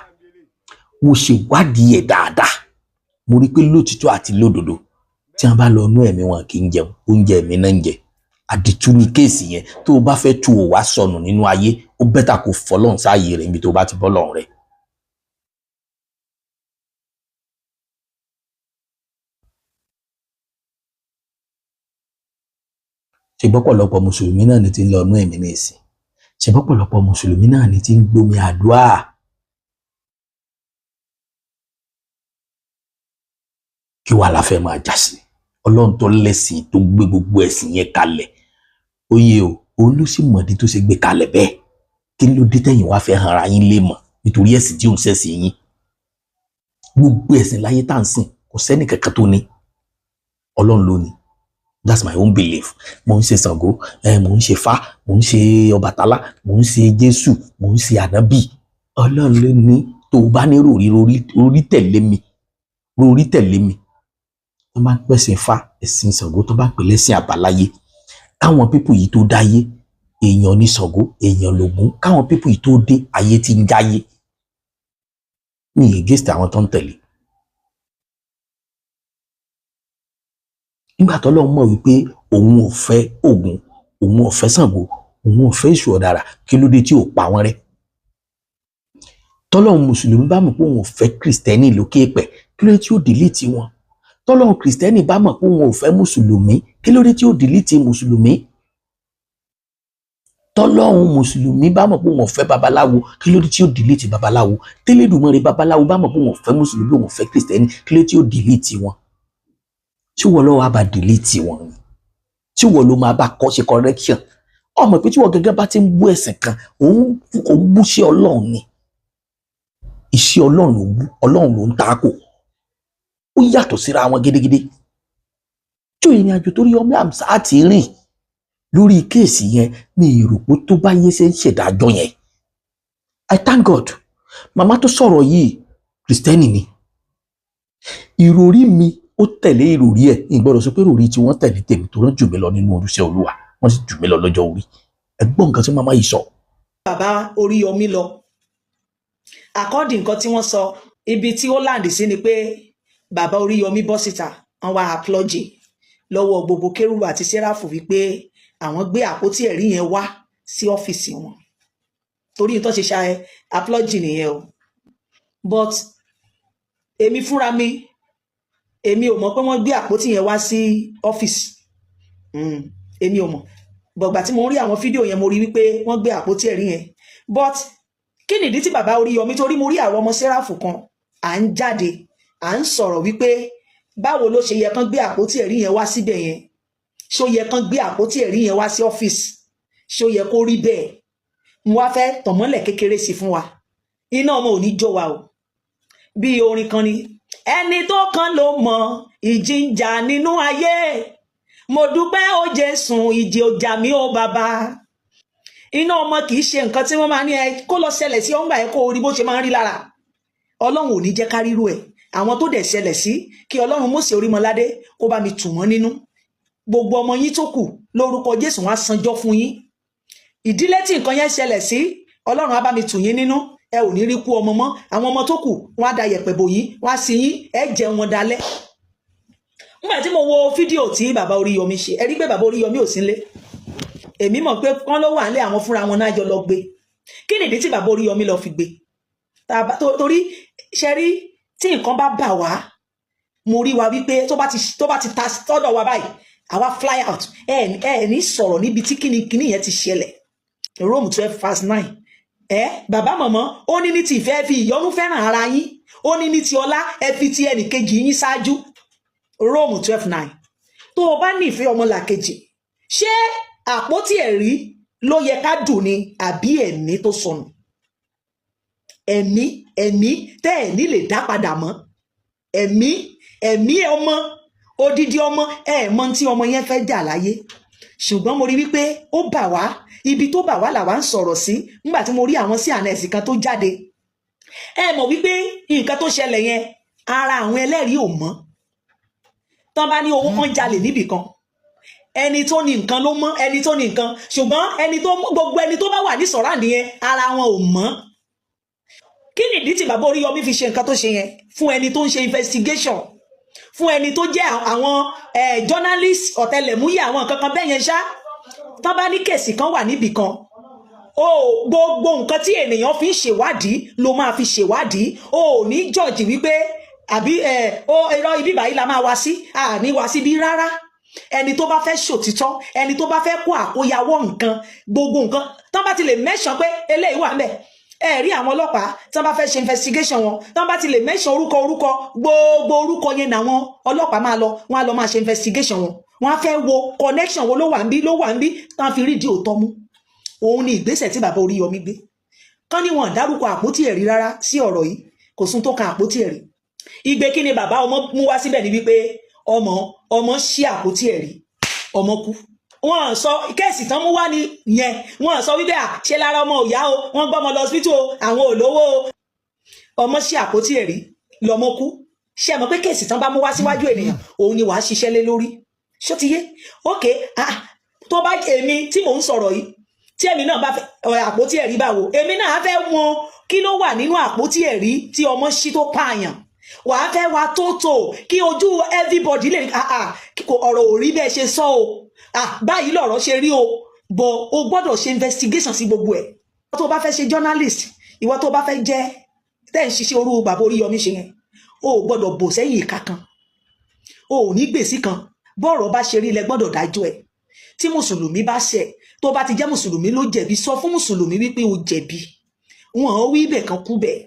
Mo ṣèwádìí ẹ̀ dáadáa, mo rí i pé lótìtọ́ àti lódodo, tí wọ́n bá lọ inú ẹ̀mí, wọn kì í jẹun, oúnjẹ ẹ̀mí náà ń jẹ. Àdìtú ni case yẹn. Tó o bá fẹ́ tu ò wá sọnù nínú ayé, ó better kó fọlọ́run sáàyè rẹ̀ níbi tó o bá ti bọ́ lọ́run rẹ̀. Ṣùgbọ́n pọ̀lọpọ̀ mùsùlùmí náà ni ti ń lọ inú ẹ̀mí ní ìsìn. Ṣùgbọ́n pọ̀lọpọ̀ mùsùlùmí náà ni ti ń gbómi àdúrà. Kí wàá la fẹ́ máa jà sí? Ọlọ́run tó lẹ́sìn, tó gbé gbogbo ẹ̀sìn yẹn kalẹ̀, ó yé o, òun ló sì mọ̀dí tó ṣe gbé kalẹ̀ bẹ́ẹ̀. Kí ló dé tẹ̀yìn wá fẹ́ hàn ara yín lè mọ̀ nítorí ẹ̀sìn tí òun ṣẹ̀sìn yín? Gbogbo ẹ̀sìn láyé tá à ń sìn, kò sẹ́nì kankan tó ní, Ọlọ́run ló ní. That's my own belief. Mo ń ṣe Ṣàngó, mo ń ṣe Fá, mo ń ṣe Ọbàtálá, mo ń ṣe Jésù, mo ń ṣe Ànábì. Ọlọ́run ló ní. Tó o bá ní ròrí rorí tẹ̀lé mi, rorí tẹ̀lé mi. Tó bá ń pẹ̀sìn Fá, ẹ̀sìn Ṣàngó, tó bá ń pè lẹ́sìn àbáláyé, káwọn people yìí tó dáyé, èèyàn ní Ṣàngó, èèyàn lògún. Káwọn people yìí tó dé, ayé ti ń jáyé. Mi against àwọn tó ń tẹ̀lé. Nígbà tó lọ́n mọ̀ wípé òun ò fẹ́ Ògún, òun ò fẹ́ Ṣàngó, òun ò fẹ́ Èṣù ọ̀dàrà, kí ló dé tí ò pa wọ́n rẹ́? Tọ́lọ́run mùsùlùmí bá mọ̀ pé òun ò fẹ́ kìrìsìtẹ́nì lókè pẹ̀, kí ló dé tí ó delete wọn? Tọ́lọ́run kìrìsìtẹ́nì bá mọ̀ pé òun ò fẹ́ mùsùlùmí, kí ló dé tí ó delete mùsùlùmí? Tọ́lọ́hun mùsùlùmí bá mọ̀ pé òun ò fẹ́ babaláwo, kí ló dé tí ó delete babaláwo? Tẹ́lẹ̀dùmarè babaláwo bá mọ̀ pé òun ò fẹ́ mùsùlùmí, òun ò fẹ́ kìrìsìtẹ́nì, kí ló dé tí ó delete wọn? Tí wọ́n lọ́wọ́ á bá delete wọn ni, tí wọ́n ló máa bá kọ́ ṣe correction, ọmọ pé tí wọ́n gẹ́gẹ́ bá ti ń bú ẹ̀sìn kan, òun bú sí Ọlọ́run ni. Iṣẹ́ Ọlọ́run ló ń bú, Ọlọ́run ló ń takò. Ó yàtọ̀ síra wọn gédégédé. Tí ìrìn àjò tó Oríyọmí Hamzat rìn lórí case yẹn ní ìròpó tó bá yé ṣe ń ṣèdájọ́ yẹn. I thank God, màmá tó sọ̀rọ̀ yìí, kìrìsìtẹ́nì ni. Ìròrí mi ó tẹ̀lé ìròrí ẹ̀. Ìgbọ́dọ̀ sọ pé ìròrí tí wọ́n tẹ̀lé tèmi tó rán jù mí lọ nínú olùṣẹ́ Olúwa, wọ́n sì jù mí lọ lọ́jọ́ orí. Ẹ gbọ́ nǹkan tí màmá yìí sọ. Bàbá Oríyọmí lọ àkọ́dì, nǹkan tí wọ́n sọ, ibi tí ó land sí ni pé bàbá Oríyọmí bọ́ síta, wọ́n wá apology lọ́wọ́ gbogbo kérúbù àti sẹ́ráfù wípé àwọn gbé àpótí ẹ̀rí yẹn wá sí ọ́fíìsì wọn, torí tó ṣe ṣe apology nìyẹn o. But èmi fúnra mi, èmi ò mọ̀ pé wọ́n gbé àpótí yẹn wá sí ọ́fíìsì. Èmi ò mọ̀ bọ̀gbà tí mo ń rí àwọn fídíò yẹn, mo rí wípé wọ́n gbé àpótí ẹ̀rí yẹn. But kí nìdí tí bàbá Oríyọmí? Torí mo rí àwọn ọmọ sẹ́ráfù kan à ń jáde, à ń sọ̀rọ̀ wípé báwo ló ṣe yẹ kán gbé àpótí ẹ̀rí yẹn wá síbẹ̀ yẹn? Ṣó yẹ kán gbé àpótí ẹ̀rí yẹn wá sí ọ́fíìsì? Ṣó yẹ kó rí bẹ́ẹ̀? Mo wá fẹ́ tọ̀mọ́lẹ̀ kékeré sí fún wa. Iná ọmọ ò ní jó wa o. Bí orin kan ni, ẹni tó kan ló mọ ìjì ń jà nínú ayé. Mo dúpẹ́ ó Jésù, ìjì ò jà mí ó bàbá. Iná ọmọ kì í ṣe nǹkan tí wọ́n máa ní ẹ kó lọ ṣẹlẹ̀ sí ọ̀ngbà ẹ kó o rí bó ṣe máa ń rí lára. Ọlọ́run ò ní jẹ́ ká rírú ẹ̀. Àwọn tó dẹ̀ ṣẹlẹ̀ sí, kí Ọlọ́run Mósè Orímọládé kó bá mi tù wọ́n nínú. Gbogbo ọmọ yín tó kù, lórúkọ Jésù, wọn á sanjọ́ fún yín. Ìdílé tí nǹkan yẹn ṣẹlẹ̀ sí, Ọlọ́run á bá mi tù yín nínú. Ẹ ò ní rí kú ọmọ mọ́. Àwọn ọmọ tó kù, wọn á da yẹ̀pẹ̀ bò yín, wọn á sin yín, ẹ jẹun wọn dalẹ̀. Nígbà tí mo wo fídíò tí bàbá Oríyọmí ṣe, ẹ rí pé bàbá Oríyọmí ò sí nílé. Èmi mọ̀ pé wọ́n ló wà nílé, àwọn fúnra wọn náà jọ lọ gbé. Kí nìdí tí bàbá Oríyọmí lọ fi gbé? Torí ṣe rí, tí nǹkan bá bà wá, mo rí wa wípé tó bá ti ta sọ́dọ̀ wa báyìí, àwa fly out. Ẹ ẹ ní sọ̀rọ̀ níbi tí kíni kíni yẹn ti ṣẹlẹ̀. Rome 12 verse 9. Ẹ bàbá mọ̀mọ́, ó ní ní ti ìfẹ́, fi ìyọ́nú fẹ́ràn ara yín. Ó ní ní ti ọlá, ẹ fi ti ẹnì kejì yín ṣáájú. Rome 12:9. Tó o bá nífẹ̀ẹ́ ọmọlàkejì, ṣé àpótí ẹ̀rí ló yẹ ká dùn ni àbí ẹ̀mí tó sọnù? Ẹ̀mí tẹ́ ẹ̀ ní lè dá padà mọ́, ẹ̀mí ọmọ, odidi ọmọ. Ẹ̀ mọ tí ọmọ yẹn fẹ́ jà láyé. Ṣùgbọ́n mo rí wípé ó bà wá, ibi tó bà wá làwa ń sọ̀rọ̀ sí. Nígbà tí mo rí àwọn sí àná ẹ̀sìn kan tó jáde, ẹ mọ̀ wípé nǹkan tó ṣẹlẹ̀ yẹn, ara àwọn ẹlẹ́rìí ò mọ́. Tán bá ní owó kan jalè níbì kan, ẹni tó ní nǹkan ló mọ̀ ẹni tó ní nǹkan, ṣùgbọ́n ẹni tó gbogbo ẹni tó bá wà ní sọ̀ráǹdì yẹn, ara wọn ò mọ́. Kí nìdí tí bàbá Oríyọmí fi ṣe nǹkan tó ṣe yẹn? Fún ẹni tó ń ṣe investigation, fún ẹni tó jẹ́ àwọn journalist, ọ̀tẹlẹ̀múyẹ́, àwọn nǹkan kan bẹ́ẹ̀ yẹn ṣá. Tán bá ní case kan wà níbì kan o, gbogbo nǹkan tí ènìyàn fi ń ṣèwádìí ló máa fi ṣèwádìí. O ò ní judge wípé àbí ẹ ó irọ́, ibi báyìí la máa wá sí, àní wá síbí rárá. Ẹni tó bá fẹ́ ṣòtítọ́, ẹni tó bá fẹ́ kó àkóyawọ́ nǹkan, gbogbo nǹkan tán bá ti lè mention pé eléyìí wà ńbẹ̀. Ẹ rí àwọn ọlọ́pàá, tán bá fẹ́ ṣe investigation wọn, tán bá ti lè mention orúkọ, orúkọ, gbogbo orúkọ yẹn làwọn ọlọ́pàá máa lọ, wọ́n á lọ máa ṣe investigation wọn. Wọ́n á fẹ́ wo connection wo ló wà ń bí, ló wà ń bí, tán fi rí ìdí òótọ́ mú. Òun ni ìgbésẹ̀ tí bàbá Oríyọmí gbé. Kán ní wọn dárúkọ àpótí ẹ̀rí rárá sí ọ̀rọ̀ yìí, kò sún tó kan àpótí ẹ̀rí. Igbe kí ni bàbá ọmọ mú wá síbẹ̀ ni wípé ọmọ ṣí àpótí ẹ̀rí, ọmọ kú. Wọ́n sọ case tán mú wá ní yẹn, wọ́n sọ wípé à ṣe lára ọmọ ò yá o, wọ́n gbọ́mọ lọ hospital o, àwọn ò lówó o. Ọmọ ṣí àpótí ẹ̀rí, lọmọ kú. Ṣé ẹ mọ̀ pé case tán bá mú wá síwájú ènìyàn, òun ni wàá ṣiṣẹ́ lé lórí? Ṣó ti yé? Ok, ah, tó bá èmi tí mò ń sọ̀rọ̀ yìí, tí èmi náà bá fẹ́ àpótí ẹ̀rí báwo, èmi náà fẹ́ mọ̀ kí ló wà nínú àpótí ẹ̀rí tí ọmọ ṣí tó pààyàn. Wàá fẹ́ wa tó tò kí ojú everybody lè, ah ah, kò ọ̀rọ̀ ò rí bẹ́ẹ̀ ṣe sọ o, ah, báyìí lọ̀rọ̀ ṣe rí o. But o gbọ́dọ̀ ṣe investigation sí gbogbo ẹ̀. Tó o bá fẹ́ ṣe journalist, ìwọ tó o bá fẹ́ jẹ́ tẹ́ ń ṣiṣẹ́ orú bàbá Oríyọmí ṣe yẹn, o ò gbọ́dọ̀ bò sẹ́yìn ìka kan, o ò ní gbèsè kan. Bọ́ọ̀rọ̀ bá ṣe rí ilẹ̀ gbọ́dọ̀ dájọ́ ẹ̀. Tí mùsùlùmí bá ṣẹ̀, Tó bá ti jẹ́ mùsùlùmí ló jẹ̀bi, sọ fún mùsùlùmí wípé o jẹ̀bi. Wọn ò wí ibẹ̀ kan kú bẹ́ẹ̀.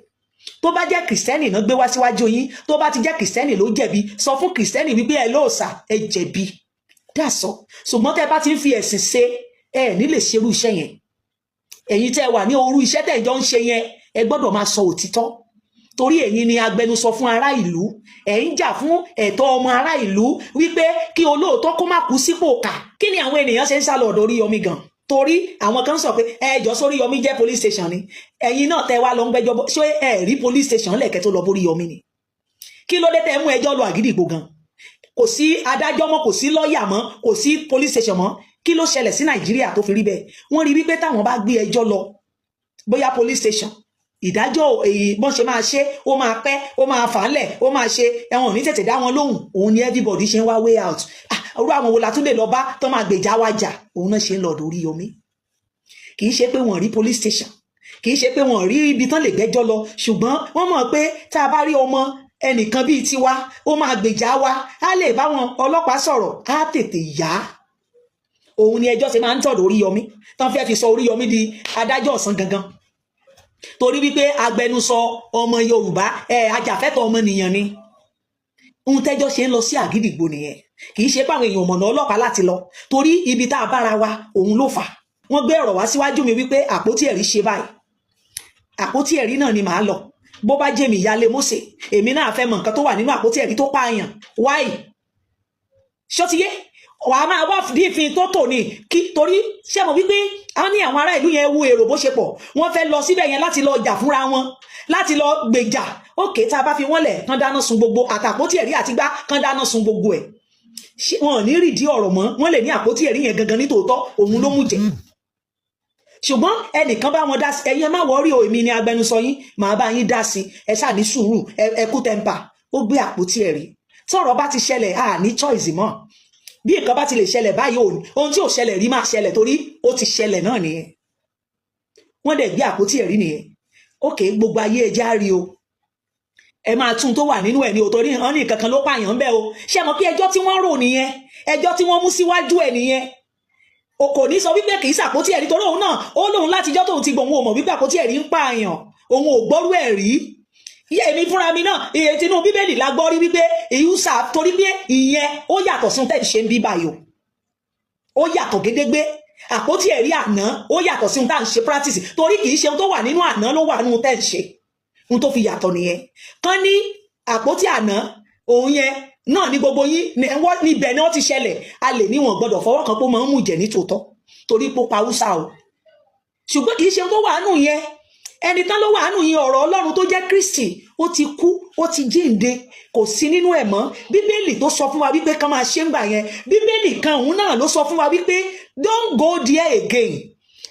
Tó bá jẹ́ kìrìsìtẹ́nì náà gbé wá síwájú yín, tó bá ti jẹ́ kìrìsìtẹ́nì ló jẹ̀bi, sọ fún kìrìsìtẹ́nì wípé ẹ lóòsà, ẹ jẹ̀bi. That's all. Ṣùgbọ́n tẹ́ bá ti ń fi ẹ̀sìn ṣe, ẹ ní lè ṣerú iṣẹ́ yẹn. Ẹ̀yin tẹ́ wà ní orú iṣẹ́ tẹ́ ìjọ ń ṣe yẹn, ẹ gbọ́dọ̀ máa sọ òtítọ́, torí ẹ̀yin ni agbẹnusọ fún ará ìlú. Ẹ̀ ń jà fún ẹ̀tọ́ ọmọ ará ìlú wípé kí olóòótọ́ kó má kú sípò kà. Kí ni àwọn ènìyàn ṣe ń sálọ ọ̀dọ̀ Oríyọmí gan? Torí àwọn kan sọ pé ẹjọ́ sóríyọmí jẹ́ police station ni. Ẹ̀yin náà tẹ́ wá lọ ń gbẹ́jọ́ bọ́, ṣé ẹ rí police station lẹ̀kẹ́ tó lọ bóríyọmí ni? Kí ló dé tẹ́ mú ẹjọ́ lọ Àgídìgbò gan? Kò sí adájọ́ mọ́, kò sí lọ́ọ̀yà mọ́, kò sí police station mọ́. Kí ló ṣẹlẹ̀ sí Nàìjíríà tó fi rí bẹ́ẹ̀? Wọ́n rí wípé táwọn bá gbé ẹjọ́ lọ bóyá police station, ìdájọ́ èyí bọ́n ṣe máa ṣe, ó máa pẹ́, ó máa fà á lẹ̀, ó máa ṣe ẹ̀wọ̀n ní tètè dá wọn lóhùn. Òun ni everybody ṣe ń wá way out. Ah, irú àwọn wo la tún lè lọ bá tó máa gbèjà wa jà? Òun náà ṣe ń lọ ọ̀dọ̀ Oríyọmí. Kì í ṣe pé wọ́n rí police station, kì í ṣe pé wọ́n rí ibi tán lè gbẹ́jọ́ lọ, ṣùgbọ́n wọ́n mọ̀ pé tá a bá rí ọmọ ẹnìkan bíi tiwa, ó máa gbèjà wa, á lè bá wọn ọlọ́pàá sọ̀rọ̀, á tètè yá. Òun ni ẹjọ́ ṣe máa ń tọ̀dọ̀ Oríyọmí, tán fẹ́ fi sọ Oríyọmí di adájọ́ ọ̀sán gangan, torí wípé agbẹnusọ ọmọ Yorùbá, ẹ ajàfẹ́tọ̀ ọmọnìyàn ni. Ohun tẹ́jọ́ ṣe ń lọ sí Àgídìgbò nìyẹn. Kì í ṣe pé àwọn èèyàn mọ̀nà ọlọ́pàá láti lọ, torí ibi tá a bára wa òun ló fà. Wọ́n gbé ọ̀rọ̀ wá síwájú mi wípé àpótí ẹ̀rí ṣe báyìí, àpótí ẹ̀rí náà ni màá lọ. Bó bá jẹ́ mi ìyáálé Mósè, èmi náà fẹ́ mọ nǹkan tó wà nínú àpótí ẹ̀rí tó pààyàn. Why? Ṣó ti yé? Wàá máa wá dífin tó tò ní kí, torí ṣé mo wípé a ní àwọn ará ìlú yẹn wo èrò bó ṣe pọ̀, wọ́n fẹ́ lọ síbẹ̀ yẹn láti lọ jà fúnra wọn, láti lọ gbèjà. Òkè tá a bá fi wọ́n lẹ̀ kán dáná sun gbogbo àtàpótí ẹ̀rí àti gbá, kán dáná sun gbogbo ẹ̀, wọn ò ní rídìí ọ̀rọ̀ mọ́. Wọ́n lè ní àpótí ẹ̀rí yẹn gangan ní tòótọ́ òun ló mú jẹ, ṣùgbọ́n ẹnìkan bá wọn dá sí. Ẹ̀yin ẹ má worry o, èmi ni agbẹnusọ yín, màá bá yín dá sí. Ẹ ṣáà ní sùúrù, ẹ kú temper. Ó gbé àpótí ẹ̀rí. Tọ́rọ̀ bá ti ṣẹlẹ̀, a ní choice mọ́. Bí nǹkan bá ti lè ṣẹlẹ̀ báyìí, ohun tí ò ṣẹlẹ̀ rí máa ṣẹlẹ̀, torí ó ti ṣẹlẹ̀ náà nìyẹn. Wọ́n dẹ̀ gbé àpótí ẹ̀rí nìyẹn. Ókè, gbogbo ayé, ẹja rí o, ẹ máa tún tó wà nínú ẹ̀ ní o, torí hàn ní nǹkan kan ló pààyàn ń bẹ́ o. Ṣé ẹ mọ̀ pé ẹjọ́ tí wọ́n rò nìyẹn? Ẹjọ́ tí wọ́n mú síwájú ẹ̀ nìyẹn. O kò ní sọ wípé kì í ṣàpótí ẹ̀rí, torí òun náà ó lóun látijọ́ tóun ti gbọ̀n, òun ò mọ̀ wípé àpótí ẹ̀rí ń pààyàn, òun ò gbọ́rú ẹ̀ rí. Iye èmi fúnra mi náà, iye tinú Bíbélì la gbọ́ rí wípé ìhùsà, torí pé ìyẹn ó yàtọ̀ sí ohun tẹ́ ṣe ń bí báyìí o. Ó yàtọ̀ gédégbé. Àpótí ẹ̀rí àná ó yàtọ̀ sí ohun tá à ń ṣe practice, torí kì í ṣe ohun tó wà nínú àná ló wà nínú tẹ́ ń ṣe. Ohun tó fi yàtọ̀ nìyẹn. Kán ní àpótí àná òun yẹn náà ní gbogbo yín níbẹ̀ ni wọ́n ti ṣẹlẹ̀. A lè ní wọn gbọ́dọ̀ fọwọ́ kan pé ó máa ń mú jẹ̀ ní tòótọ́, torí pé ó pa Húsá o, ṣùgbọ́n kì í ṣe ohun tó wà nù yẹn. Ẹni tán ló wà nù yẹn, ọ̀rọ̀ Ọlọ́run tó jẹ́ Kristi, ó ti kú, ó ti jíǹde, kò sí nínú ẹ̀ mọ́. Bíbélì tó sọ fún wa wípé kán máa ṣe ń gbà yẹn, Bíbélì kan òun náà ló sọ fún wa wípé don't go there again,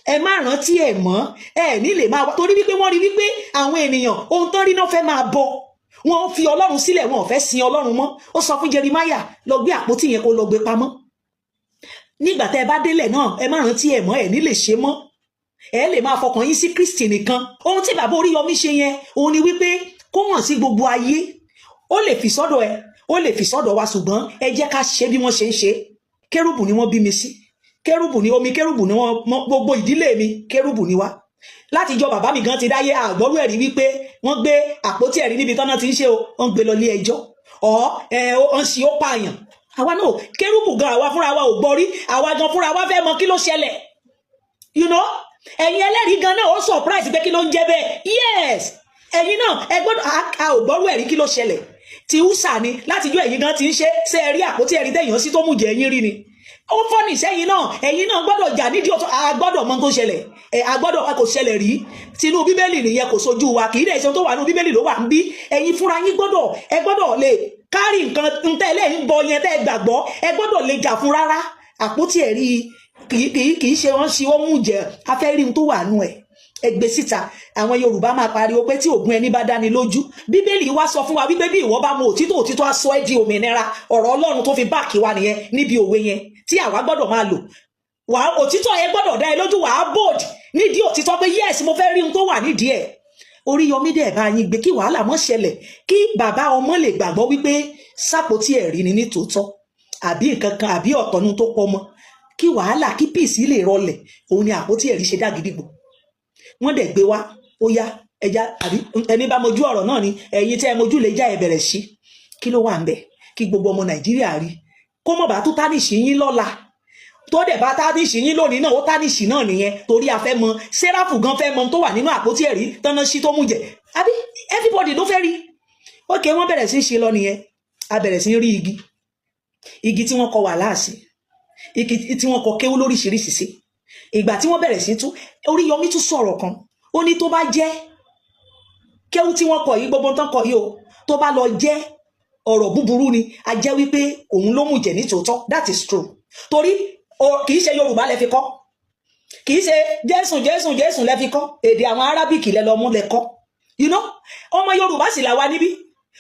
ẹ má rántí ẹ mọ́, ẹ ní lè máa wá, torí wípé wọ́n rí wípé àwọn ènìyàn, ohun tán rí náà fẹ́ máa bọ, wọ́n fi Ọlọ́run sílẹ̀, wọn ò fẹ́ sin Ọlọ́run mọ́. Ó sọ fún Jeremiah, lọ gbé àpótí yẹn, kó lọ gbé pamọ́. Nígbà tẹ́ ẹ bá délẹ̀ náà, ẹ má rántí ẹ mọ́, ẹ ní lè ṣe mọ́, ẹ lè máa fọkàn yín sí Kristi nìkan. Ohun tí bàbá Oríyọmí ṣe yẹn, òun ni wípé kó hàn sí gbogbo ayé. Ó lè fi sọ́dọ̀ ẹ, ó lè fi sọ́dọ̀ wa, ṣùgbọ́n ẹ jẹ́ ká ṣe bí wọ́n ṣe ń ṣe. Kérúbù ni wọ́n bí mi sí, kérúbù ni omi, kérúbù ni wọ́n gbogbo ìdílé mi, kérúbù ni wá. Láti jọ bàbá mi gan ti dáyé, àgbọ́rú ẹ̀rí wípé wọ́n gbé àpótí ẹ̀rí níbi tọ́nà ti ń ṣe o, wọ́n gbé lọ ilé ẹjọ́ ọ̀ ẹ̀ ọ́n sì ó pààyàn. Àwa náà kérúbù gan, àwa fúnra wa ò gbọ́ rí. Àwa gan fúnra wa fẹ́ mọ kí ló ṣẹlẹ̀. Ẹ̀yin ẹlẹ́rìí gan náà ó surprise pé kí ló ń jẹ́ bẹ́ẹ̀. Yes, ẹ̀yin náà ẹ gbọ́dọ̀, a ò gbọ́rú ẹ̀rí. Kí ló ṣẹlẹ̀ tí húsà ni látijọ́ ẹ̀yin gan ti ń ṣe? Ṣe ẹ rí àpótí ẹ̀rí tẹ̀yàn sí tó mú jẹ ẹ̀yin rí ni? Ó fọ́nì sẹ́yìn náà. Ẹ̀yin náà gbọ́dọ̀ jà nídìí ọ̀tọ̀. A gbọ́dọ̀ mọ tó ṣẹlẹ̀. Ẹ̀ a gbọ́dọ̀, kò ṣẹlẹ̀ rí. Tinú Bíbélì nìyẹn, kò sojú wa, kì í dẹ̀ ṣe tó wà nínú Bíbélì ló wà ń bí. Ẹ̀yin fúnra yín gbọ́dọ̀, ẹ gbọ́dọ̀ lè kárì nǹkan ntẹ́ ẹlẹ́yìn bọ yẹn tẹ́ ẹ gbàgbọ́, ẹ gbọ́dọ̀ lè jà fún rárá. Àpótí ẹ̀rí kì í ṣe wọ́n ṣe ó mú jẹ, afẹ́rí tó wà nù ẹ̀, ẹ gbé síta. Àwọn Yorùbá máa pariwo pé tí ògùn ẹni bá dáni lójú. Bíbélì wá sọ fún wa wípé bí ìwọ bá mọ òtítọ́, òtítọ́ á sọ ẹ́ di òmìnira. Ọ̀rọ̀ Ọlọ́run tó fi back wa nìyẹn níbi òwe yẹn tí àwa gbọ́dọ̀ máa lò. Wà òtítọ́ yẹn gbọ́dọ̀ dá ẹ lójú, wàá bold nídìí òtítọ́ pé yes, mo fẹ́ rí ohun tó wà nídìí ẹ̀. Oríyọmí dẹ̀ bá yín gbé kí wàhálà mọ́ ṣẹlẹ̀, kí bàbá ọmọ lè gbàgbọ́ wípé sápótí ẹ̀rí ni ní tòótọ́, àbí nǹkan kan, àbí ọ̀tọ̀nu tó pọ̀ mọ́. Kí Kí wàhálà, kí peace lè rọlẹ̀, òun ni àpótí ẹ̀rí ṣe dá gidigbo. Wọ́n dẹ̀ gbé wá, ó yá, ẹja àbí ẹni bá mojú ọ̀rọ̀ náà ni. Ẹ̀yin tẹ́ ẹ mojú lè já, ẹ bẹ̀rẹ̀ sí kí ló wà ń bẹ̀, kí gbogbo ọmọ Nàìjíríà rí, kó mọ̀ bá tó tarnish yín lọ́la. Tó dẹ̀ bá tarnish yín lónìí náà, ó tarnish náà nìyẹn, torí a fẹ́ mọ. Sẹ́ráfù gan fẹ́ mọ tó wà nínú àpótí ẹ̀rí tọ́nà sí tó mú jẹ, àbí everybody ló fẹ́ rí. Ok, wọ́n bẹ̀rẹ̀ sí í ṣe lọ nìyẹn. A bẹ̀rẹ̀ sí í rí igi, igi tí wọ́n kọ wà láàsì, igi tí wọ́n kọ kéwú lóríṣiríṣi sí. Ìgbà tí wọ́n bẹ̀rẹ̀ sí tú, Oríyọmí tún sọ̀rọ̀ kan. Ó ní tó bá jẹ́ kéwú tí wọ́n kọ yìí, gbogbo tán kọ yìí o, tó bá lọ jẹ́ ọ̀rọ̀ búburú ni, a jẹ́ wípé òun ló mú jẹ ní tòótọ́. That is true, torí kì í ṣe Yorùbá lẹ fi kọ́, kì í ṣe Jésù, Jésù, Jésù lẹ fi kọ́. Èdè àwọn Arábìkì lẹ lọ mú lẹ kọ́. Ọmọ Yorùbá sì là wá níbí.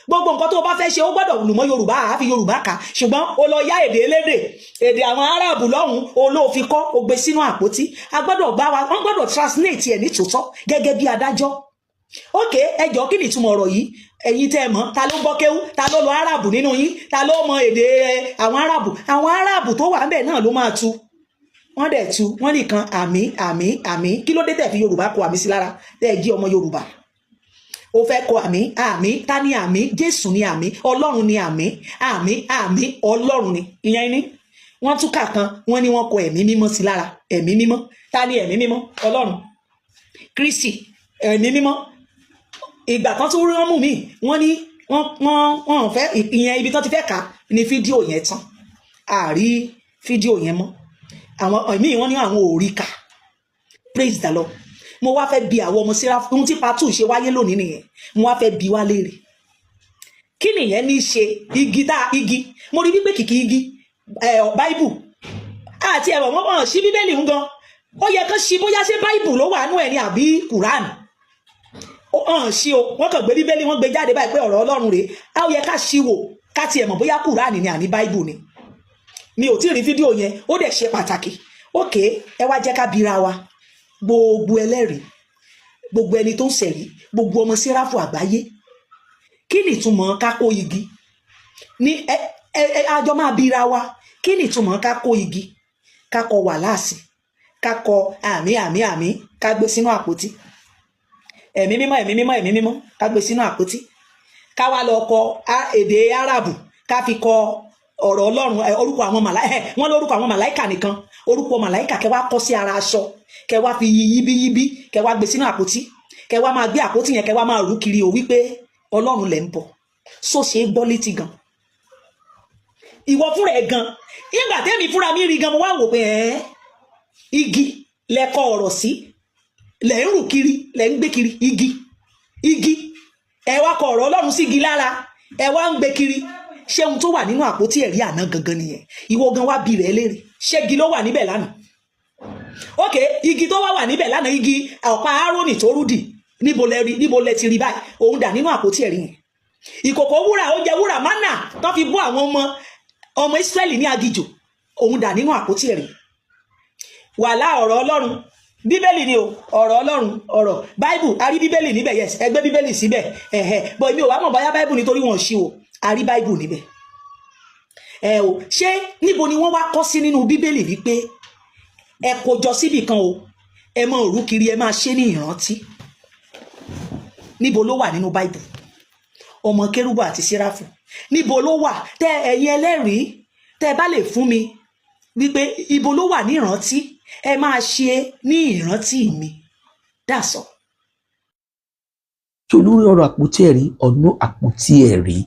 Gbogbo nǹkan tó o bá fẹ́ ṣe, ó gbọ́dọ̀ lù mọ́ Yorùbá, àáfi Yorùbá kà. Ṣùgbọ́n o lọ yá èdè elédè, èdè àwọn Aráàbù lọ́hùn, o ló fi kọ́, o gbé sínú àpótí. A gbọ́dọ̀ bá wa, wọ́n gbọ́dọ̀ translate ẹ̀ ní tòótọ́ gẹ́gẹ́ bí adájọ́. Ok, ẹ jọ̀ọ́, kí ni ìtumọ̀ ọ̀rọ̀ yìí? Ẹ̀yin tẹ́ ẹ mọ̀, ta ló gbọ́ kéwú? Ta ló lọ Aráàbù nínú yín? Ta ló mọ èdè àwọn Aráàbù? Àwọn Aráàbù tó wà ńbẹ̀ náà ló máa tu. Wọ́n dẹ̀ tu, wọ́n nìkan àmì, àmì, àmì. Kí ló dé tẹ̀ fi Yorùbá kọ àmì sí lára, tẹ́ ẹ jí ọmọ Yorùbá? Ó fẹ́ kọ àmì, àmì. Ta ni àmì? Jésù ni àmì, Ọlọ́run ni àmì, àmì, àmì, Ọlọ́run ni. Ìyẹn ni wọ́n tún kà kan. Wọ́n ní wọ́n kọ Ẹ̀mí Mímọ́ sí lára. Ẹ̀mí Mímọ́, ta ni Ẹ̀mí Mímọ́? Ọlọ́run, Kristi, Ẹ̀mí Mímọ́. Ìgbà kan tún rí, wọ́n mú mi, wọ́n ní wọ́n fẹ́ ìyẹn. Ibi tán ti fẹ́ kà ní fídíò yẹn tán, àrí fídíò yẹn mọ́. Àwọn ẹ̀mí, wọ́n ní àwọn ò rí kà. Praise the Lord. Mo wá fẹ́ bi àwọn ọmọ síra ohun tí part 2 ṣe wáyé lónìí nìyẹn. Mo wá fẹ́ bi wá léèrè, kí nìyẹn ní í ṣe? Igi tá igi, mo rí wípé kìkì igi ẹ, báíbù àti ẹ̀rọ wọn hàn sí Bíbélì ń gan. Ó yẹ kán sí, bóyá ṣé báíbù ló wà nú ẹ̀ ní àbí Quran. Ó hàn sí o. Wọ́n kàn gbé Bíbélì, wọ́n gbé jáde báyìí pé ọ̀rọ̀ Ọlọ́run rèé. Á ó yẹ ká sí wò, ká tiẹ̀ mọ̀ bóyá Quran ni àní báíbù ni. Mi ò tí ì rí fídíò yẹn, ó dẹ̀ ṣe pàtàkì. Ok, ẹ wá jẹ́ ká bira wa, gbogbo ẹlẹ́rìí, gbogbo ẹni tó ń sẹ̀rí, gbogbo ọmọ Sẹ́ráfù àgbáyé, kí ni ìtumọ̀ ká kó igi ní ẹ ẹ ẹ àjọ máa bira wa, kí ni ìtumọ̀ ká kó igi, ká kọ wàláàsì, ká kọ àmì, àmì, àmì, ká gbé sínú àpótí? Ẹ̀mí Mímọ́, Ẹ̀mí Mímọ́, Ẹ̀mí Mímọ́, ká gbé sínú àpótí, ká wá lọ kọ èdè Árábù, ká fi kọ ọ̀rọ̀ Ọlọ́run, orúkọ àwọn màláìkà. Wọ́n lórúkọ àwọn màláìkà nìkan, orúkọ màláìkà, kẹ wá kọ sí ara aṣọ, kẹ wá fi yí yíbíyíbí, kẹ wá gbé sínú àpótí, kẹ wá máa gbé àpótí yẹn, kẹ wá máa rú kiri o, wípé Ọlọ́run lẹ̀ ń bọ̀. So ṣe é gbọ́ létí gan? Ìwọ fúnra ẹ gan, nígbà tẹ́mi fúnra mi rí gan, mo wá wò pé ẹ́ igi lẹ́kọ̀ ọ̀rọ̀ sí, lẹ̀ ń rù kiri, lẹ̀ ń gbé kiri. Igi, igi, ẹ wá kọ ọ̀rọ̀ Ọlọ́run sí igi lára, ẹ wá ń gbé kiri. Ṣé ohun tó wà nínú àpótí ẹ̀rí àná gangan nìyẹn? Ìwọ gan wá bi rẹ̀ léèrè, ṣé igi ló wà níbẹ̀ lánàá? Ok, igi tó wá wà níbẹ̀ lánàá, igi ọ̀pá Árónì tó rúdì, níbo lẹ rí? Níbo lẹ ti rí báyìí? Òun dà nínú àpótí ẹ̀rí yẹn? Ìkòkò wúrà, oúnjẹ wúrà, mánà tó fi bọ́ àwọn ọmọ ọmọ Ísírẹ́lì ní aginjù, òun dà nínú àpótí ẹ̀rí? Wàhálà ọ̀rọ̀ Ọlọ́run, Bíbélì ni o, ọ̀rọ̀ Ọlọ́run, ọ̀rọ̀ báíbù. A rí Bíbélì níbẹ̀. Yes, ẹ gbé Bíbélì síbẹ̀. Ẹ̀hẹ̀, bọ̀ èmi ò wá mọ̀ bóyá báíbù, nítorí wọn ò ṣí o. A rí báíbù níbẹ̀ ẹ o. Ṣé níbo ni wọ́n wá kọ́ sí nínú Bíbélì wípé ẹ kó jọ síbì kan o, ẹ máa rú kiri, ẹ máa ṣe ní ìrántí? Níbo ló wà nínú báíbù, ọmọ kérúbù àti séráfù? Níbo ló wà? Tẹ ẹ̀yin ẹlẹ́rìí, tẹ bá lè fún mi wípé ibo ló wà ní ìrántí, ẹ máa ṣe ní ìrántí mi. That's all. Tí olórí ọ̀rọ̀ àpótí ẹ̀rí, ọ̀nà àpótí ẹ̀rí,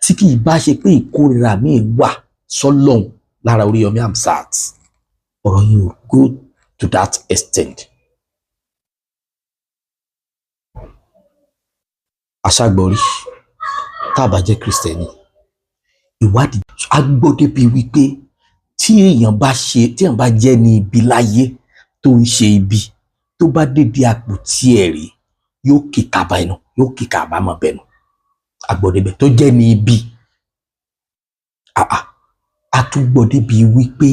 tí kì í bá ṣe pé ìkórira míì wà sọ́lọ́hún lára Oríyọmí Hamzat, ọ̀rọ̀ yìí ò go to that extent. Aṣágbọ̀rí, tá a bá jẹ́ Kristẹni, ìwádìí a gbọ́ débi wípé tí èèyàn bá ṣe, tí èèyàn bá jẹ́ ní ibi láyé, tó ń ṣe ibi, tó bá dédé àpótí ẹ̀rí, yóò kíkà bá ẹnu, yóò kíkà àbámọ̀ bẹnu. Agbọ́débẹ̀ tó jẹ́ ní ibi. A tún gbọ́ débi wípé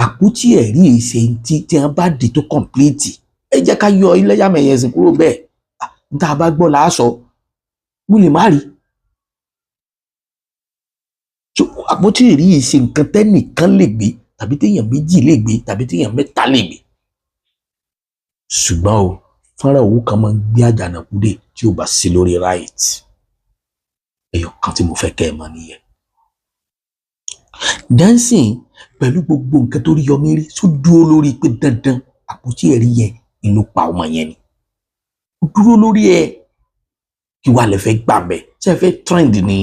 àpótí ẹ̀rí èsè tí tí wọ́n bá dì tó complete. Ẹ jẹ́ ká yọ ẹlẹ́yàmẹ̀yẹ̀ ẹ̀sìn kúrò bẹ́ẹ̀. N tá a bá gbọ́ là á sọ, mo lè má rí. So àpótí ẹ̀rí yìí ṣe nǹkan tẹ́nìkan lè gbé. tàbí téèyàn méjì lè gbé, tàbí téèyàn mẹ́ta lè gbé. Ṣùgbọ́n o, fọ́nrán òwú kan máa ń gbé àjànàkú dé tí ò bá sí lórí right. Ẹyọ kan tí mo fẹ́ kẹ́ ẹ mọ̀ nìyẹn. Dancing pẹ̀lú gbogbo nǹkan tó Oríyọmí rí, tó dúró lórí pé dandan àpótí ẹ̀rí yẹn ni ló pa ọmọ yẹn ni. Ó dúró lórí ẹ̀. Kí wàá lè fẹ́ gbà bẹ́ẹ̀? Ṣé ẹ fẹ́ trend ni?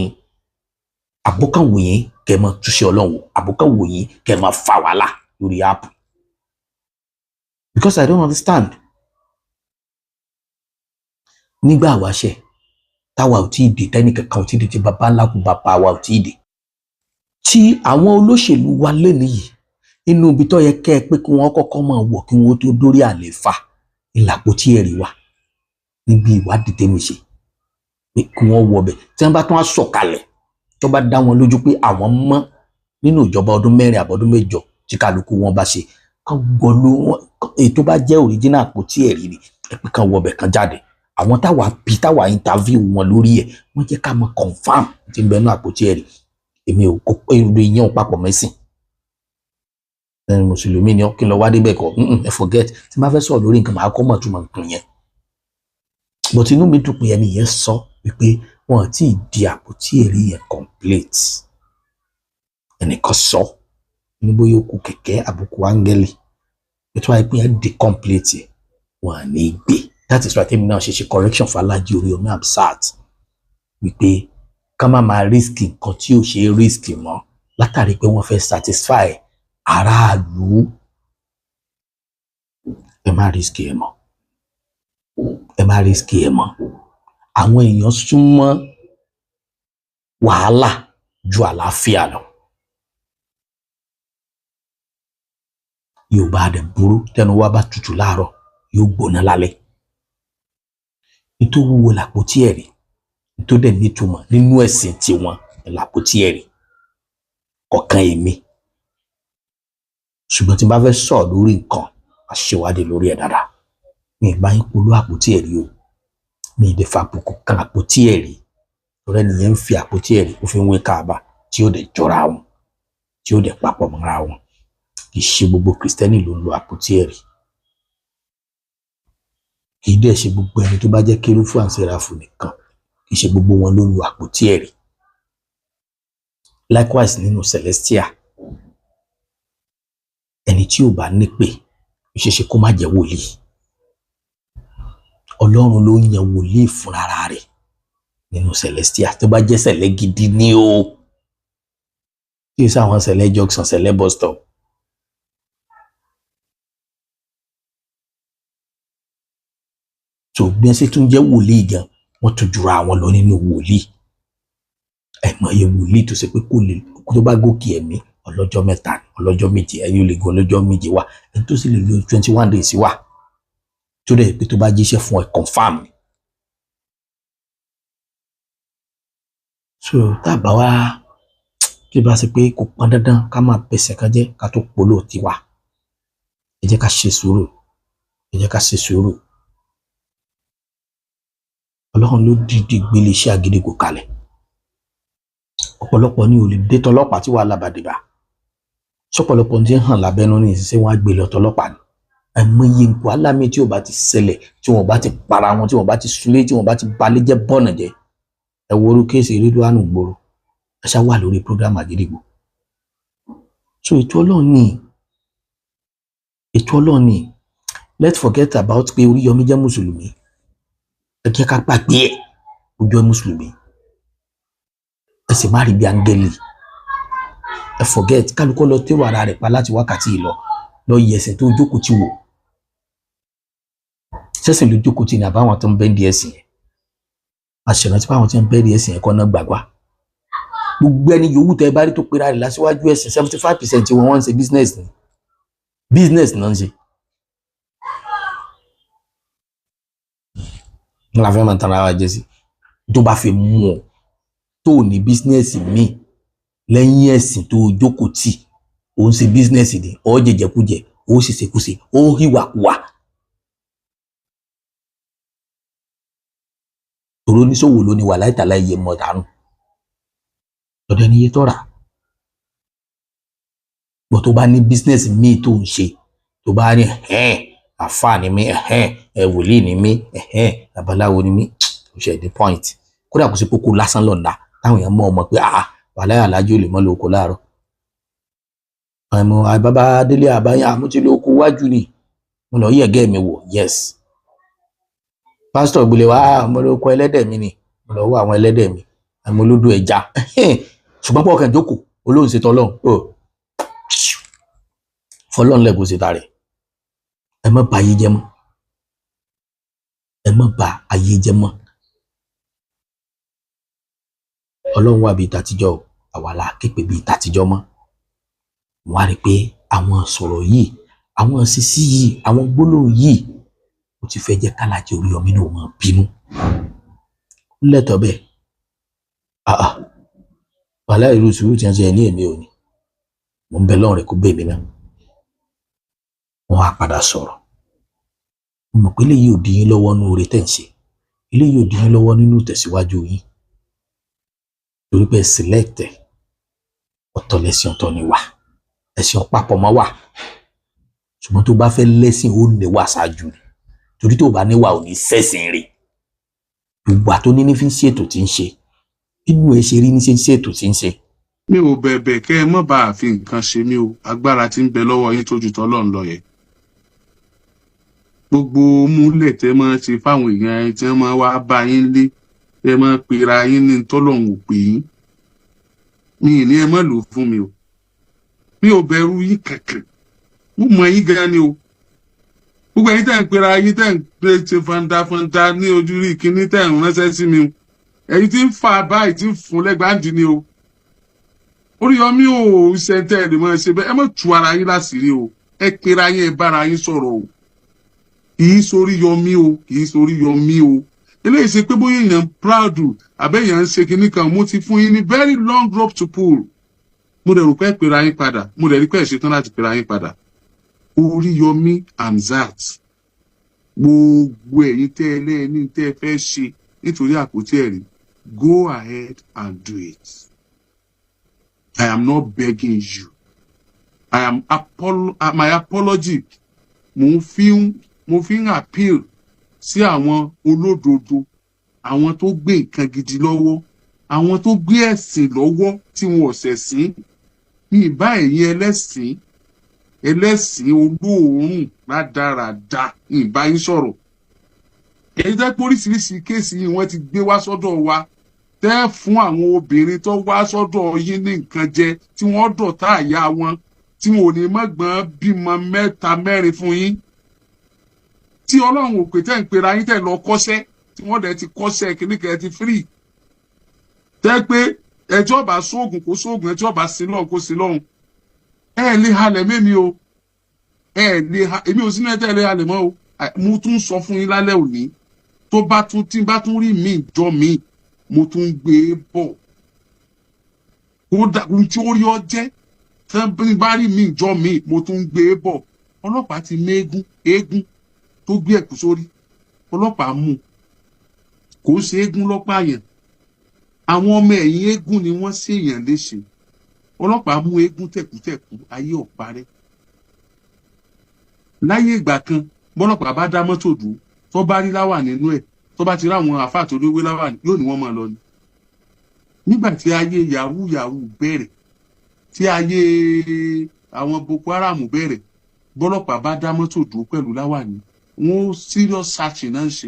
Àbókànwò yín kẹ́ ẹ máa túṣe Ọlọ́run, àbókànwò yín kẹ́ ẹ máa fa wàhálà lórí app. Because I don't understand. Nígbà àwáṣẹ táwa ò tí ì dé, tẹ́nìkankan ò tí ì dé, tí bàbá ńlá kú bàbá wa ò tí ì dé, tí àwọn olóṣèlú wa lónìí yìí, inú ibi tó yẹ kẹ́ ẹ pé kí wọ́n kọ́kọ́ máa wọ̀ kí wọ́n tó dórí àlééfà, ìlàpótí ẹ̀rí wà níbi ìwádìí tèmi ṣe pé kí wọ́n wọ bẹ̀. Tí wọ́n bá tún á sọ̀kalẹ̀, tó bá dá wọn lójú pé àwọn mọ́ nínú ìjọba ọdún 4 àbọ̀dún 8 tí kálukú wọn bá ṣe, kán wọlú wọn. Èyí tó bá jẹ́ original àpótí ẹ̀rí ni ẹ pé kán wọbẹ̀, kán jáde. Àwọn táwa bí, táwa interview wọn lórí ẹ̀, wọ́n jẹ́ ká mọ̀ confirm tí ń bẹ nínú àpótí ẹ̀rí. Èmi ò kó èrò ìyẹn ò papọ̀ mẹ́sìn. Ẹni mùsùlùmí ni kí n lọ wá débẹ̀ kọ́. Ẹ forget. Tí n bá fẹ́ sọ̀rọ̀ lórí nǹkan, màá kọ́ mọ̀ túmọ̀ nǹkan yẹn. But inú mi dùn pé ẹni yẹn sọ wípé wọn ò tí ì di àpótí ẹ̀rí yẹn complete. Ẹnìkan sọ ní bóyá ó kù kẹ̀kẹ́ àbùkù áńgẹ́lì ètò àìpín yẹn di complete, wọn à ní gbé. That is why tèmi náà ṣe ṣe correction fún Alhaji Oríyọmí Hamzat wípé ká má máa risk nǹkan tí ò ṣe é risk mọ́ látàrí pé wọ́n fẹ́ satisfy aráàlú. Ẹ má risk ẹ mọ́, ẹ má risk ẹ mọ́. Àwọn èèyàn súnmọ́ wàhálà ju àlàáfíà lọ. Yorùbá dẹ̀ burú, tẹnu wa bá tutù láàárọ̀, yóò gbóná lálẹ́. Nítorí wúwo làpótí ẹ̀rí, nítorí dẹ̀ nítumọ̀ nínú ẹ̀sìn tiwọn làpótí ẹ̀rí kọ̀ọ̀kan èmi. Ṣùgbọ́n tí n bá fẹ́ sọ̀rọ̀ lórí nǹkan, àṣewádìí lórí ẹ̀ dáadáa. Mi ì bá yín polú àpótí ẹ̀rí o, mi ì dẹ̀ fàbùkù kan àpótí ẹ̀rí. Torí ẹnìyẹn ń fi àpótí ẹ̀rí, ó fi ń wé Káàbà, tí ó dẹ̀ jọra wọn, tí ó dẹ̀ papọ̀ mọ́ra wọn. Kì í ṣe gbogbo Kìrìsìtẹ́nì ló ń lo àpótí ẹ̀rí, kì í dẹ̀ ṣe gbogbo ẹni tó bá jẹ́ kérúfù and séráfù nìkan, kì í ṣe gbogbo wọn ló ń lo àpótí ẹ̀rí. Likewise nínú Celestia, ẹni tí ò bá nípè, ó ṣeé ṣe kó má jẹ́ wòlíì. Ọlọ́run ló ń yan wòlíì fúnra rẹ̀ nínú Celestia, tó bá jẹ́ sẹ̀lẹ̀ gidi ní o, kí ẹ sáwọn sẹ̀lẹ̀ junction, sẹ̀lẹ̀ bus stop. Tó bí wọ́n ṣe tún jẹ́ wòlíì gan, wọ́n tún jura àwọn lọ nínú wòlíì. Àìmọye wòlíì tó ṣe pé kò lè tó bá gòkè ẹ̀mí ọlọ́jọ́ 3, ọlọ́jọ́ 7, ẹ̀yin ò lè gun ọlọ́jọ́ 7 wà, ẹni tó sì lè lo 21 days wà, tó dẹ̀ pé tó bá jíṣẹ́ fún ẹ, confam ni. So tá a bá wá tí bá ṣe pé kò pọn dandan ká máa bẹsẹ̀ kan jẹ́ ká tó polówó tiwa, ẹ jẹ́ ká ṣe sùúrù, ẹ jẹ́ ká ṣe sùúrù. Ọlọ́run ló dìídì gbélé iṣẹ́ Àgídìgbò kalẹ̀. Ọ̀pọ̀lọpọ̀ ni ò lè dé tọlọ́pàá tí wàhálà bá dé bá. Sọ̀pọ̀lọpọ̀ ti ń hàn lábẹ́nú ní ìsinsìnyí, wọ́n á gbé lọ tọlọ́pàá ni. Àìmọye nǹkan alámì tí ò bá ti ṣẹlẹ̀, tí wọ́n bá ti para wọn, tí wọ́n bá ti súnlé, tí wọ́n bá ti balẹ̀ jẹ́ bọ́ọ̀nà jẹ́. Ẹ wo orú kéèsì Ridwan gbòòrò, ẹ ṣá wà lórí program Àgídìgbò. So ètò Ọlọ́run ni, ètò Ọlọ́run ni. Let's forget about pé Oríyọmí jẹ́ mùsùlùmí. Ẹ jẹ́ ká gbàgbé ẹ̀, ó jẹ́ mùsùlùmí. Ẹ sì má rí bí áńgẹ́lì. Ẹ forget, kálukú lọ tẹ́rù ara rẹ̀ pa láti wákàtí yìí lọ, lọ yẹsẹ̀ tó jókòó tí wò. Sẹ́sìn ló jókòó tì ní àbáwọn tó ń bẹ́ ń di ẹ̀sìn yẹn. A ṣèrántí pé àwọn tí ń bẹ́ di ẹ̀sìn yẹn kọ́ náà gbàgbá. Gbogbo ẹni yòówù tẹ́ ẹ bá rí tó pera rẹ̀ lásìwájú ẹ̀sìn, 75% wọn wọ́n ń ṣe business ni. Business náà ń ṣe. Ní la fẹ́ máa tan ara wa jẹ sí. Tó bá fi mú ọ tó ní business míì lẹ́yìn ẹ̀sìn tó jókòó tì, ó ń ṣe business ni, ó jẹjẹkújẹ, ó ṣèṣekúṣe, ó hìwàkuwà. Torí oníṣòwò ló ní wà láìtàlá iye mọ̀ dànù. Lọ́dọ̀ ẹni iye tó rà. Bó tó bá ní business míì tó ń ṣe, tó bá ní ẹ̀hẹ́n àfáà ni mí, ẹ̀hẹ́n ẹ̀ wòlíì ni mí, ẹ̀hẹ́n babaláwo ni mí, ó ṣe the point. Kódà kò sí kókó lásán lọ́nà táwọn èèyàn mọ̀ ọmọ pé ah, wàhálà, alájí ò lè mọ́ lóko láàárọ̀. Àmọ́ bàbá délé àbáyé àmútilé oko wájú ni mo lọ yẹ̀gẹ́ mi wò. Yes, pásítọ̀ gbélé wa, mo lọ kọ ẹlẹ́dẹ̀ mi ni, mo lọ wọ àwọn ẹlẹ́dẹ̀ mi, àmọ́ olódò ẹja. Ṣùgbọ́n pọ̀ kàn jókòó olóhùn ṣe tọ́lọ́hùn ó fọlọ́run lẹ́kọ̀ọ́ ṣe tarẹ̀. Ẹ má bà ayé jẹ́ mọ́, ẹ má bà ayé jẹ́ mọ́. Ọlọ́run wà bíi tàtijọ́ o, àwa la képe bíi tàtijọ́ mọ́. Wọ́n á rí i pé àwọn sọ̀rọ̀ yìí, àwọn sísí yìí, àwọn gbólóhùn yìí, ó ti fẹ́ jẹ́ kálájẹ Oríyọmí náà máa bínú. Ó lẹ́tọ̀ọ́ bẹ́ẹ̀. Àà, wàhálà, irú sùúrù tí wọ́n ṣe ní èmi ò ní. Mo ń bẹ lọ́rùn rẹ̀ kó bẹ̀ mí náà. Wọ́n á padà sọ̀rọ̀. Mo mọ̀ pé eléyìí ò dí yín lọ́wọ́ nínú oore tẹ̀ ń ṣe, eléyìí ò dí yín lọ́wọ́ nínú ìtẹ̀síwájú yín, torí pé select ẹ̀. Ọ̀tọ̀ lẹ̀sìn, ọ̀tọ̀ ni wà, ẹ̀sìn ọ̀pápọ̀ mọ́ wà. Ṣùgbọ́n tó bá fẹ́ lẹ́sìn, ó níwà ṣáájú ni, torí tó bá níwà, ò ní sẹ́sìn rè. Ìwà tó ní ní fi ń ṣètò tí ń ṣe, inú ẹ ṣe rí ní ṣe ń ṣètò tí ń ṣe. Mi ò bẹ̀bẹ̀ kẹ́ ẹ mọ́ bá a fi nǹkan ṣe mí o. Agbára tí ń bẹ lọ́wọ́ yín tó ju tọ́lọ́run lọ yẹn, gbogbo múlẹ̀ tẹ́ máa ṣe fáwọn èèyàn ẹ tí wọ́n máa wá bá yín lé, tẹ́ máa pera yín ní tọ́lọ́run ò pè yín, mi ì ní ẹ má lò fún mi o. Mi ò bẹ̀rù yín kankan, mo mọ̀ yín gan ni o. Gbogbo ẹ̀yin tẹ́ ń pera yín, tẹ́ ń pè ṣe fandafanda ní ojú rí kíní, tẹ́ ń ránṣẹ́ sí mi o, ẹ̀yin tí ń fa báyìí, tí ń fún lẹ́gbàndì ni o. Oríyọmí ò ṣe tẹ́ ẹ lè máa ṣe bẹ́ẹ̀. Ẹ má tú ara yín láṣìírí o. Ẹ pera yín, ẹ bára yín sọ̀rọ̀ o. Kì í sorí yọmí o, kì í sorí yọmí o. Eléyìí ṣe pé bóyá èèyàn proud àbẹ́yàn ń ṣe kinní kan. Mo ti fún yín ní very long rope to pull. Mo dẹ̀ rò pé ẹ pera yín padà, mo dẹ̀ rí pé ẹ ṣetán láti pera yín padà. Oríyọmí Hamzat, gbogbo ẹ̀yin tẹ́ ẹ lẹ́ẹ̀ni tẹ́ ẹ fẹ́ ṣe nítorí àpótí ẹ̀rí, go ahead and do it. I am not begging you. I am my apology, mo fi ń appeal sí àwọn olódodo, àwọn tó gbé nǹkan gidi lọ́wọ́, àwọn tó gbé ẹ̀sìn lọ́wọ́ tí wọn ò ṣẹ̀sìn. Mi ì bá ẹ̀yin ẹlẹ́sìn, ẹlẹ́sìn olóòórùn rádaràda, ìbá yín sọ̀rọ̀. Èyí jẹ́ pé oríṣiríṣi case yìí wọ́n ti gbé wá sọ́dọ̀ wa, tẹ́ fún àwọn obìnrin tó wá sọ́dọ̀ yín ní nǹkan jẹ, tí wọ́n dọ̀tá àyà wọn, tí wọn ò ní mọ̀gbọ́n bímọ mẹ́ta mẹ́rin fún yín, tí Ọlọ́run ò pè, tẹ́ ń pera yín, tẹ́ lọ kọ́ṣẹ́, tí wọ́n dẹ̀ ti kọ́ṣẹ́ kìnnìkan ti free, tẹ́ pé ẹjọ́ bá sóògùn kó sóògùn, ẹjọ́ bá sí lọ́hùn kó sí lọ́hùn. Ẹ lè halẹ̀ mẹ́mi o, ẹ lè ha èmi ò sínú ẹ tẹ́ ẹ lè halẹ̀ mọ́ o. Mo tún sọ fún yín lálẹ́ òní, tó bá tún tí bá tún rí mi jọ mi, mo tún gbé e bọ̀. Kódà ohun tí ó rí ọ jẹ́, tí bá rí mi jọ mi, mo tún gbé e bọ̀. Ọlọ́pàá ti mẹ́gún eégún tó gbé ẹ̀kú sórí, ọlọ́pàá mú un. Kò ń ṣe eégún lọ́pàá yẹn, àwọn ọmọ ẹ̀yìn eégún ni wọ́n ṣèyàn léṣe. Ọlọ́pàá mú eégún tẹ̀kútẹ̀kú, ayé ọ̀parẹ́. Láyé ìgbà kan, bọ́lọ́pàá bá dá mọ́tò dúró, tó bá rí láwà nínú ẹ̀, tó bá ti ráwọn àáfàá tó lówó láwà, yóò ní wọ́n máa lọ ni. Nígbà tí ayé yahoo yahoo bẹ̀rẹ̀, tí ayé àwọn Boko Haram bẹ̀rẹ̀, bọ́lọ́pàá bá dá mọ́tò dúró pẹ̀lú láwàní, wọ́n serious searching náà ń ṣe.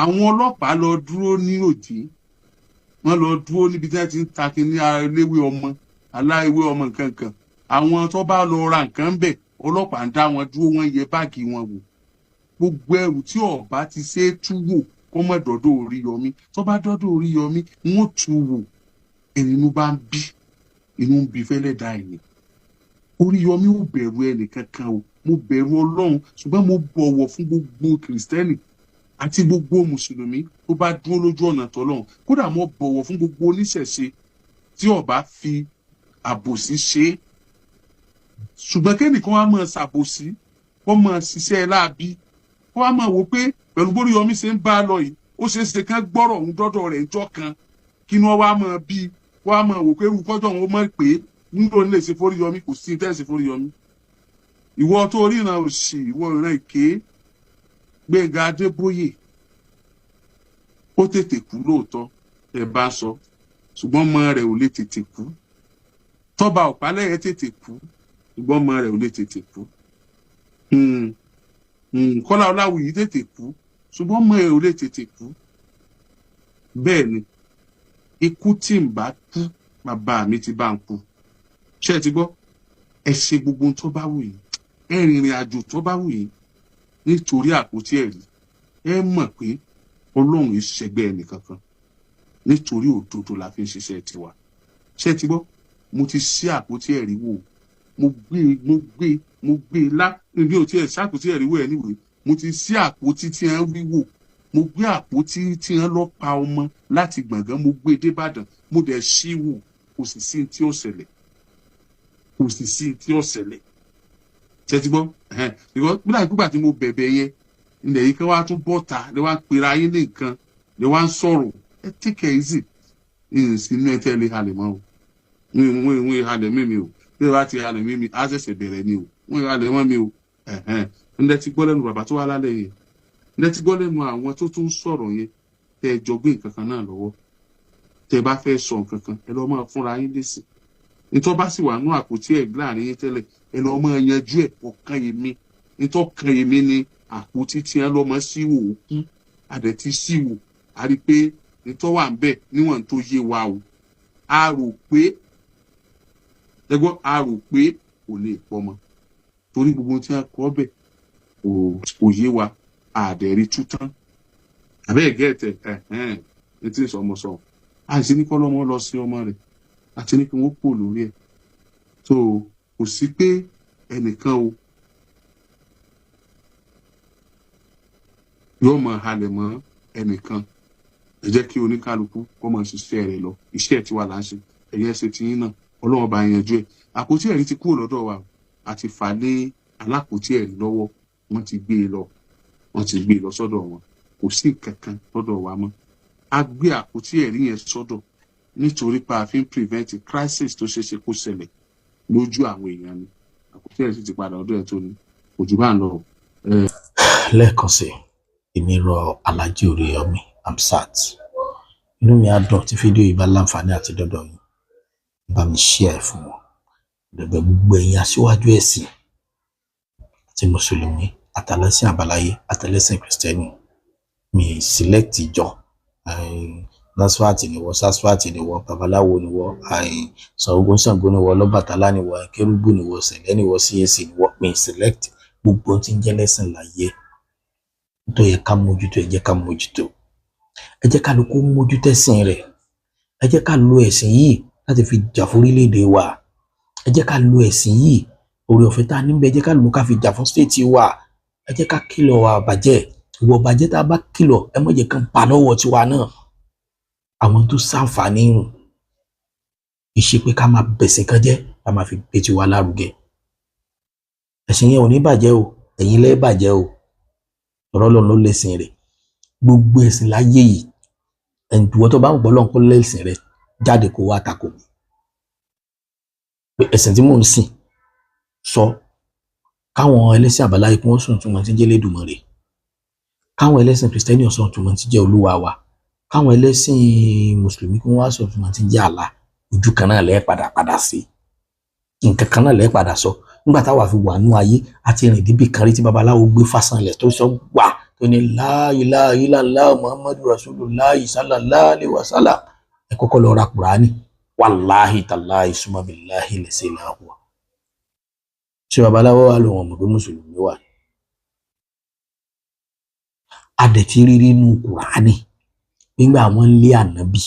Àwọn ọlọ́pàá lọ dúró ní òjì, wọ́n lọ dúró níbi tí wọ́n ti ń ta kínní aléwé ọmọ aláìwé ọmọ nǹkan kan. Àwọn tó bá lọ ra nǹkan bẹ̀, ọlọ́pàá ń dá wọn dúró, wọ́n yẹ báàgì wọn wò. Gbogbo ẹrù tí ọba ti ṣe é tú wò, kó mọ̀ dọ́dọ̀ Oríyọmí. Tó bá dọ́dọ̀ Oríyọmí, wọ́n tú wò. Ẹni inú bá ń bí, inú ń bí fẹ́lẹ́ da ẹ̀yìn. Oríyọmí ò bẹ̀rù ẹnì kankan o. Mo bẹ̀rù Ọlọ́run, ṣùgbọ́n mo bọ̀wọ̀ fún gbogbo Kìrìsìtẹ́nì àti gbogbo Mùsùlùmí tó bá dúró lójú ọ̀nà tọ́lọ́run. Kódà mo bọ̀wọ̀ fún gbogbo oníṣẹ̀ṣe tí ó bá fi àbòsí ṣe é. Ṣùgbọ́n kẹ́nìkan wá máa ṣàbòsí, kó máa ṣiṣẹ́ láabi, kó wá máa wò pé pẹ̀lú bóríyọmí ṣe ń bá a lọ yìí, ó ṣeé ṣe kán gbọ́rọ̀ òun dọ́dọ̀ rẹ̀ ńjọ́ kan, kí wọ́n wá máa bí, kó wá máa wò pé irú kọ́jọ́ òun ó mọ̀ pé Níbo ní lè ṣe f'Oríyọmí? Kò sí tẹ́ ṣe f'Oríyọmí. Ìwọ tó ríran òṣì, ìwọ ìran èké. Gbẹ̀ngà Adébóyè, ó tètè kú lóòótọ́, ẹ bá sọ, ṣùgbọ́n ọmọ rẹ̀ ò lè tètè kú. Tọ́ba Ọ̀pálẹ̀yẹ tètè kú, ṣùgbọ́n ọmọ rẹ̀ ò lè tètè kú. Kọ́lá Ọláwuyì tètè kú, ṣùgbọ́n ọmọ rẹ̀ ò lè tètè kú. Bẹ́ẹ̀ ni, ikú tí ń bá kú, bàbá mi ti bá ń kú. Ṣé ẹ ti gbọ́? Ẹ ṣe gbogbo ohun tó bá wù yín, ẹ rìnrìn àjò tó bá wù yín nítorí àpótí ẹ̀rí. Ẹ mọ̀ pé Ọlọ́run yìí ṣẹgbẹ́ ẹnìkankan, nítorí òdodo la fi ń ṣiṣẹ́ tiwa. Ṣé ẹ ti gbọ́? Mo ti ṣí àpótí ẹ̀rí wò, mo gbé, mo gbé, mo gbé lá níbi ò tí ẹ̀ ṣàpótí ẹ̀rí wò ẹ̀ níwèé. Mo ti ṣí àpótí tí ẹ̀ ń wí wò, mo gbé àpótí tí ẹ̀ lọ pa ọmọ láti Gbọ̀ngàn, mo gbé débàdàn, mo dẹ̀ ṣí wò. Kò sì sí tí ó ṣẹlẹ̀, kò sì sí tí ó ṣẹlẹ̀. Ṣé ti gbọ́? Nígbà nígbà tí mo bẹ̀bẹ̀ yẹn ilẹ̀ yìí kan wá tún bọ́ta lè wá ń pera yín ní nǹkan, lè wá ń sọ̀rọ̀. Ẹ take it easy. Ìyìn sí inú ẹ tẹ́ lè halẹ̀ mọ́ o. Wọ́n halẹ̀ mímí o. Bí wọ́n bá ti halẹ̀ mímí, á ṣẹ̀ṣẹ̀ bẹ̀rẹ̀ ni o. Wọ́n halẹ̀ mọ́ mi o. Ǹdẹ́ ti gbọ́ lẹ́nu bàbá tó wà lálẹ́ yẹn, ǹdẹ́ ti gbọ́ lẹ́nu àwọn tó tún sọ̀rọ̀ yẹn, tẹ́ ẹ jọ gbé nǹkan kan náà lọ́wọ́. Tẹ́ ẹ bá fẹ́ sọ nǹkan kan, ẹ lọ́ máa fúnra yín lésì. Nítorí bá sì wà nú àpótí ẹ̀ láàrin yín tẹ́lẹ̀, ẹ lọ́ máa yanjú ẹ̀. Ọ̀kan èmi, nítorí kan èmi ni àpótí tí ẹ lọ́ máa sí wò ó kú. Adẹ̀ ti sí wò, a rí i pé nítorí wà ń bẹ̀ níwọ̀n tó yé wa o. A rò pé ẹgbọ́n, a rò pé kò lè pọ̀ mọ́, torí gbogbo tí a kọ́ bẹ̀ kò yé wa, àdẹ̀rí tú tán. Àbẹ́ gẹ̀ẹ́tẹ̀ ẹ̀hẹ́n ní tí ń sọ ọmọ sọ, àìsí ní kọ́ lọ́mọ lọ sí ọmọ rẹ̀, àti ní kí wọ́n kú lórí ẹ̀. So kò sí pé ẹnìkan o yóò máa halẹ̀ mọ́ ẹnìkan. Ẹ jẹ́ kí oníkálukú kó máa ṣiṣẹ́ rẹ̀ lọ. Iṣẹ́ tiwa là ń ṣe, ẹ̀yẹ́ ṣe tiyín náà, Ọlọ́run bá yanjú ẹ̀. Àpótí ẹ̀rí ti kúrò lọ́dọ̀ wa, àti fà lé alápótí ẹ̀rí lọ́wọ́. Wọ́n ti gbé e lọ, wọ́n ti gbé e lọ sọ́dọ̀ wọn. Kò sí nǹkan kan lọ́dọ̀ wa mọ́. A gbé àpótí ẹ̀rí yẹn sọ́dọ̀ nítorí pé a fi ń prevent crisis tó ṣeé ṣe kó ṣẹlẹ̀ lójú àwọn èèyàn ni. Àpótí ẹ̀rí sì ti padà ọdún ẹ̀ tó ní kò jù bá ń lọ. Lẹ́ẹ̀kan sí, èmi rọ Alhaji Oríyọmí Hamzat, inú mi á dùn tí fídíò yìí bá láǹfààní àti dọ́dọ̀ yín, bá mi share ẹ̀ fún wọn. Dẹ̀gbẹ́ gbogbo ẹ̀yin aṣíwájú ẹ̀sìn àti mùsùlùmí, àtàlẹ́sìn àbáláyé, àtàlẹ́sìn kìrìsìtẹ́nì, mi select ìjọ. Nasfat ni wọ, Sasfat ni wọ, babaláwo ni wọ, Ṣàngó Ṣàngó ni wọ, Ọlọ́bàtálá ni wọ, kérúbù ni wọ, Sẹ̀lẹ́ ni wọ, CAC ni wọ, mi select. Gbogbo ohun tí ń jẹ́ lẹ́sìn láyé tó yẹ ká mójútó, ẹ jẹ́ ká mójútó. Ẹ jẹ́ ká ló kó mójútó ẹ̀sìn rẹ̀. Ẹ jẹ́ ká lo ẹ̀sìn yìí láti fi jà fún orílẹ̀-èdè wa. Ẹ jẹ́ ká lo ẹ̀sìn yìí, oore ọ̀fẹ́ tá a níbẹ̀, ẹ jẹ́ ká lò ká fi jà fún state wa. Ẹ jẹ́ ká kìlọ̀ wa bàjẹ́ ìwọ bàjẹ́. Tá a bá kìlọ̀, ẹ má jẹ́ kán pa lọ́wọ́ tiwa náà. Àwọn tó ṣàǹfààní rùn ìṣe pé ká máa bẹ̀sìn kan jẹ́, ká máa fi gbé tiwa lárugẹ. Ẹ̀sìn yẹn ò ní bàjẹ́ o, ẹ̀yin lẹ́ bàjẹ́ o. Ọ̀rọ̀ Ọlọ́run ló lẹ́sìn rẹ̀. Gbogbo ẹ̀sìn láyé yìí, ẹ̀ǹdùwọ́ tó bá ń gbọ́ Ọlọ́run kó lẹ́sìn rẹ̀ jáde, kó wá takò mí pé ẹ̀sìn tí mò ń sìn sọ káwọn ẹlẹ́sìn àbáláyé kí wọ́n sùn túmọ̀ tí ń jẹ́ Elédùmarè, káwọn ẹlẹ́sìn kìrìsìtẹ́nì ọ̀sán túmọ̀ tí ń jẹ́ Olúwa wa, káwọn ẹlẹ́sìn mùsùlùmí kí wọ́n wá sọ túmọ̀ tí ń jẹ́ Àlá. Ojú kan náà lẹ́ẹ̀ padà padà sí, nǹkan kan náà lẹ́ẹ̀ padà sọ. Nígbà táwa fi wà nú ayé àti rìn débi kan rí tí babaláwo gbé fásánlẹ̀ tó sọ wà tó ní la ilaha illallah Muhammadu Rasulullahi sallallahu alaihi wasallam. Ẹ kọ́kọ́ lọ ra Kùránì. Wàláhì tàláhì summa billahi lẹ́sẹ̀ láhùwà. Ṣé babaláwo wà lóun ọmọ pé mùsùlùmí wà? Adẹ̀tí rírí inú Kùránì nígbà wọn lé ànábì,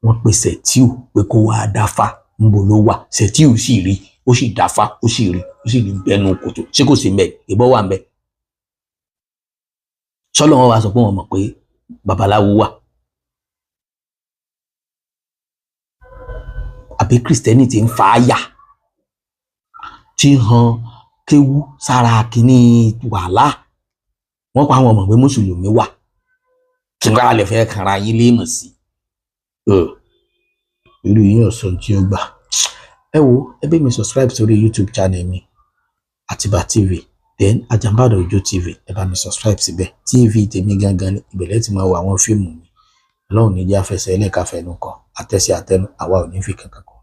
wọn pe Sẹtíù pé kó wáá dáfá. Ńbo ló wà? Sẹtíù sì rí, ó sì dáfá, ó sì rí, ó sì rí bẹnu kòtò. Ṣé kò sí mbẹ? Ìbọn wà mbẹ. Sọlọ wọn wá sọ pé wọn mọ̀ pé babaláwo wà, àbí kìrìsìtẹ́nì ti ń fa àyà tí ń han kéwú sára kínní wàhálà, wọn pa àwọn ọmọ pé mùsùlùmí wà. Kí n lè fẹ́ kanra yín léèmọ̀ sí irú yín ọ̀sán tí ó gbà. Ẹ wo, ẹ bá mi subscribe sórí YouTube channel mi, Àtìbà TV, then Àjàǹbàdàn Òjó TV. Ẹ bá mi subscribe síbẹ̀. TV tèmi gangan ní ìbẹ̀lẹ̀ tí máa wo àwọn fíìmù mi. Ọlọ́run ní jẹ́ àfẹsẹ̀ ẹlẹ́kàfẹ́nu kan àtẹ̀sí àtẹnu, àwa ò ní fi kankan kan.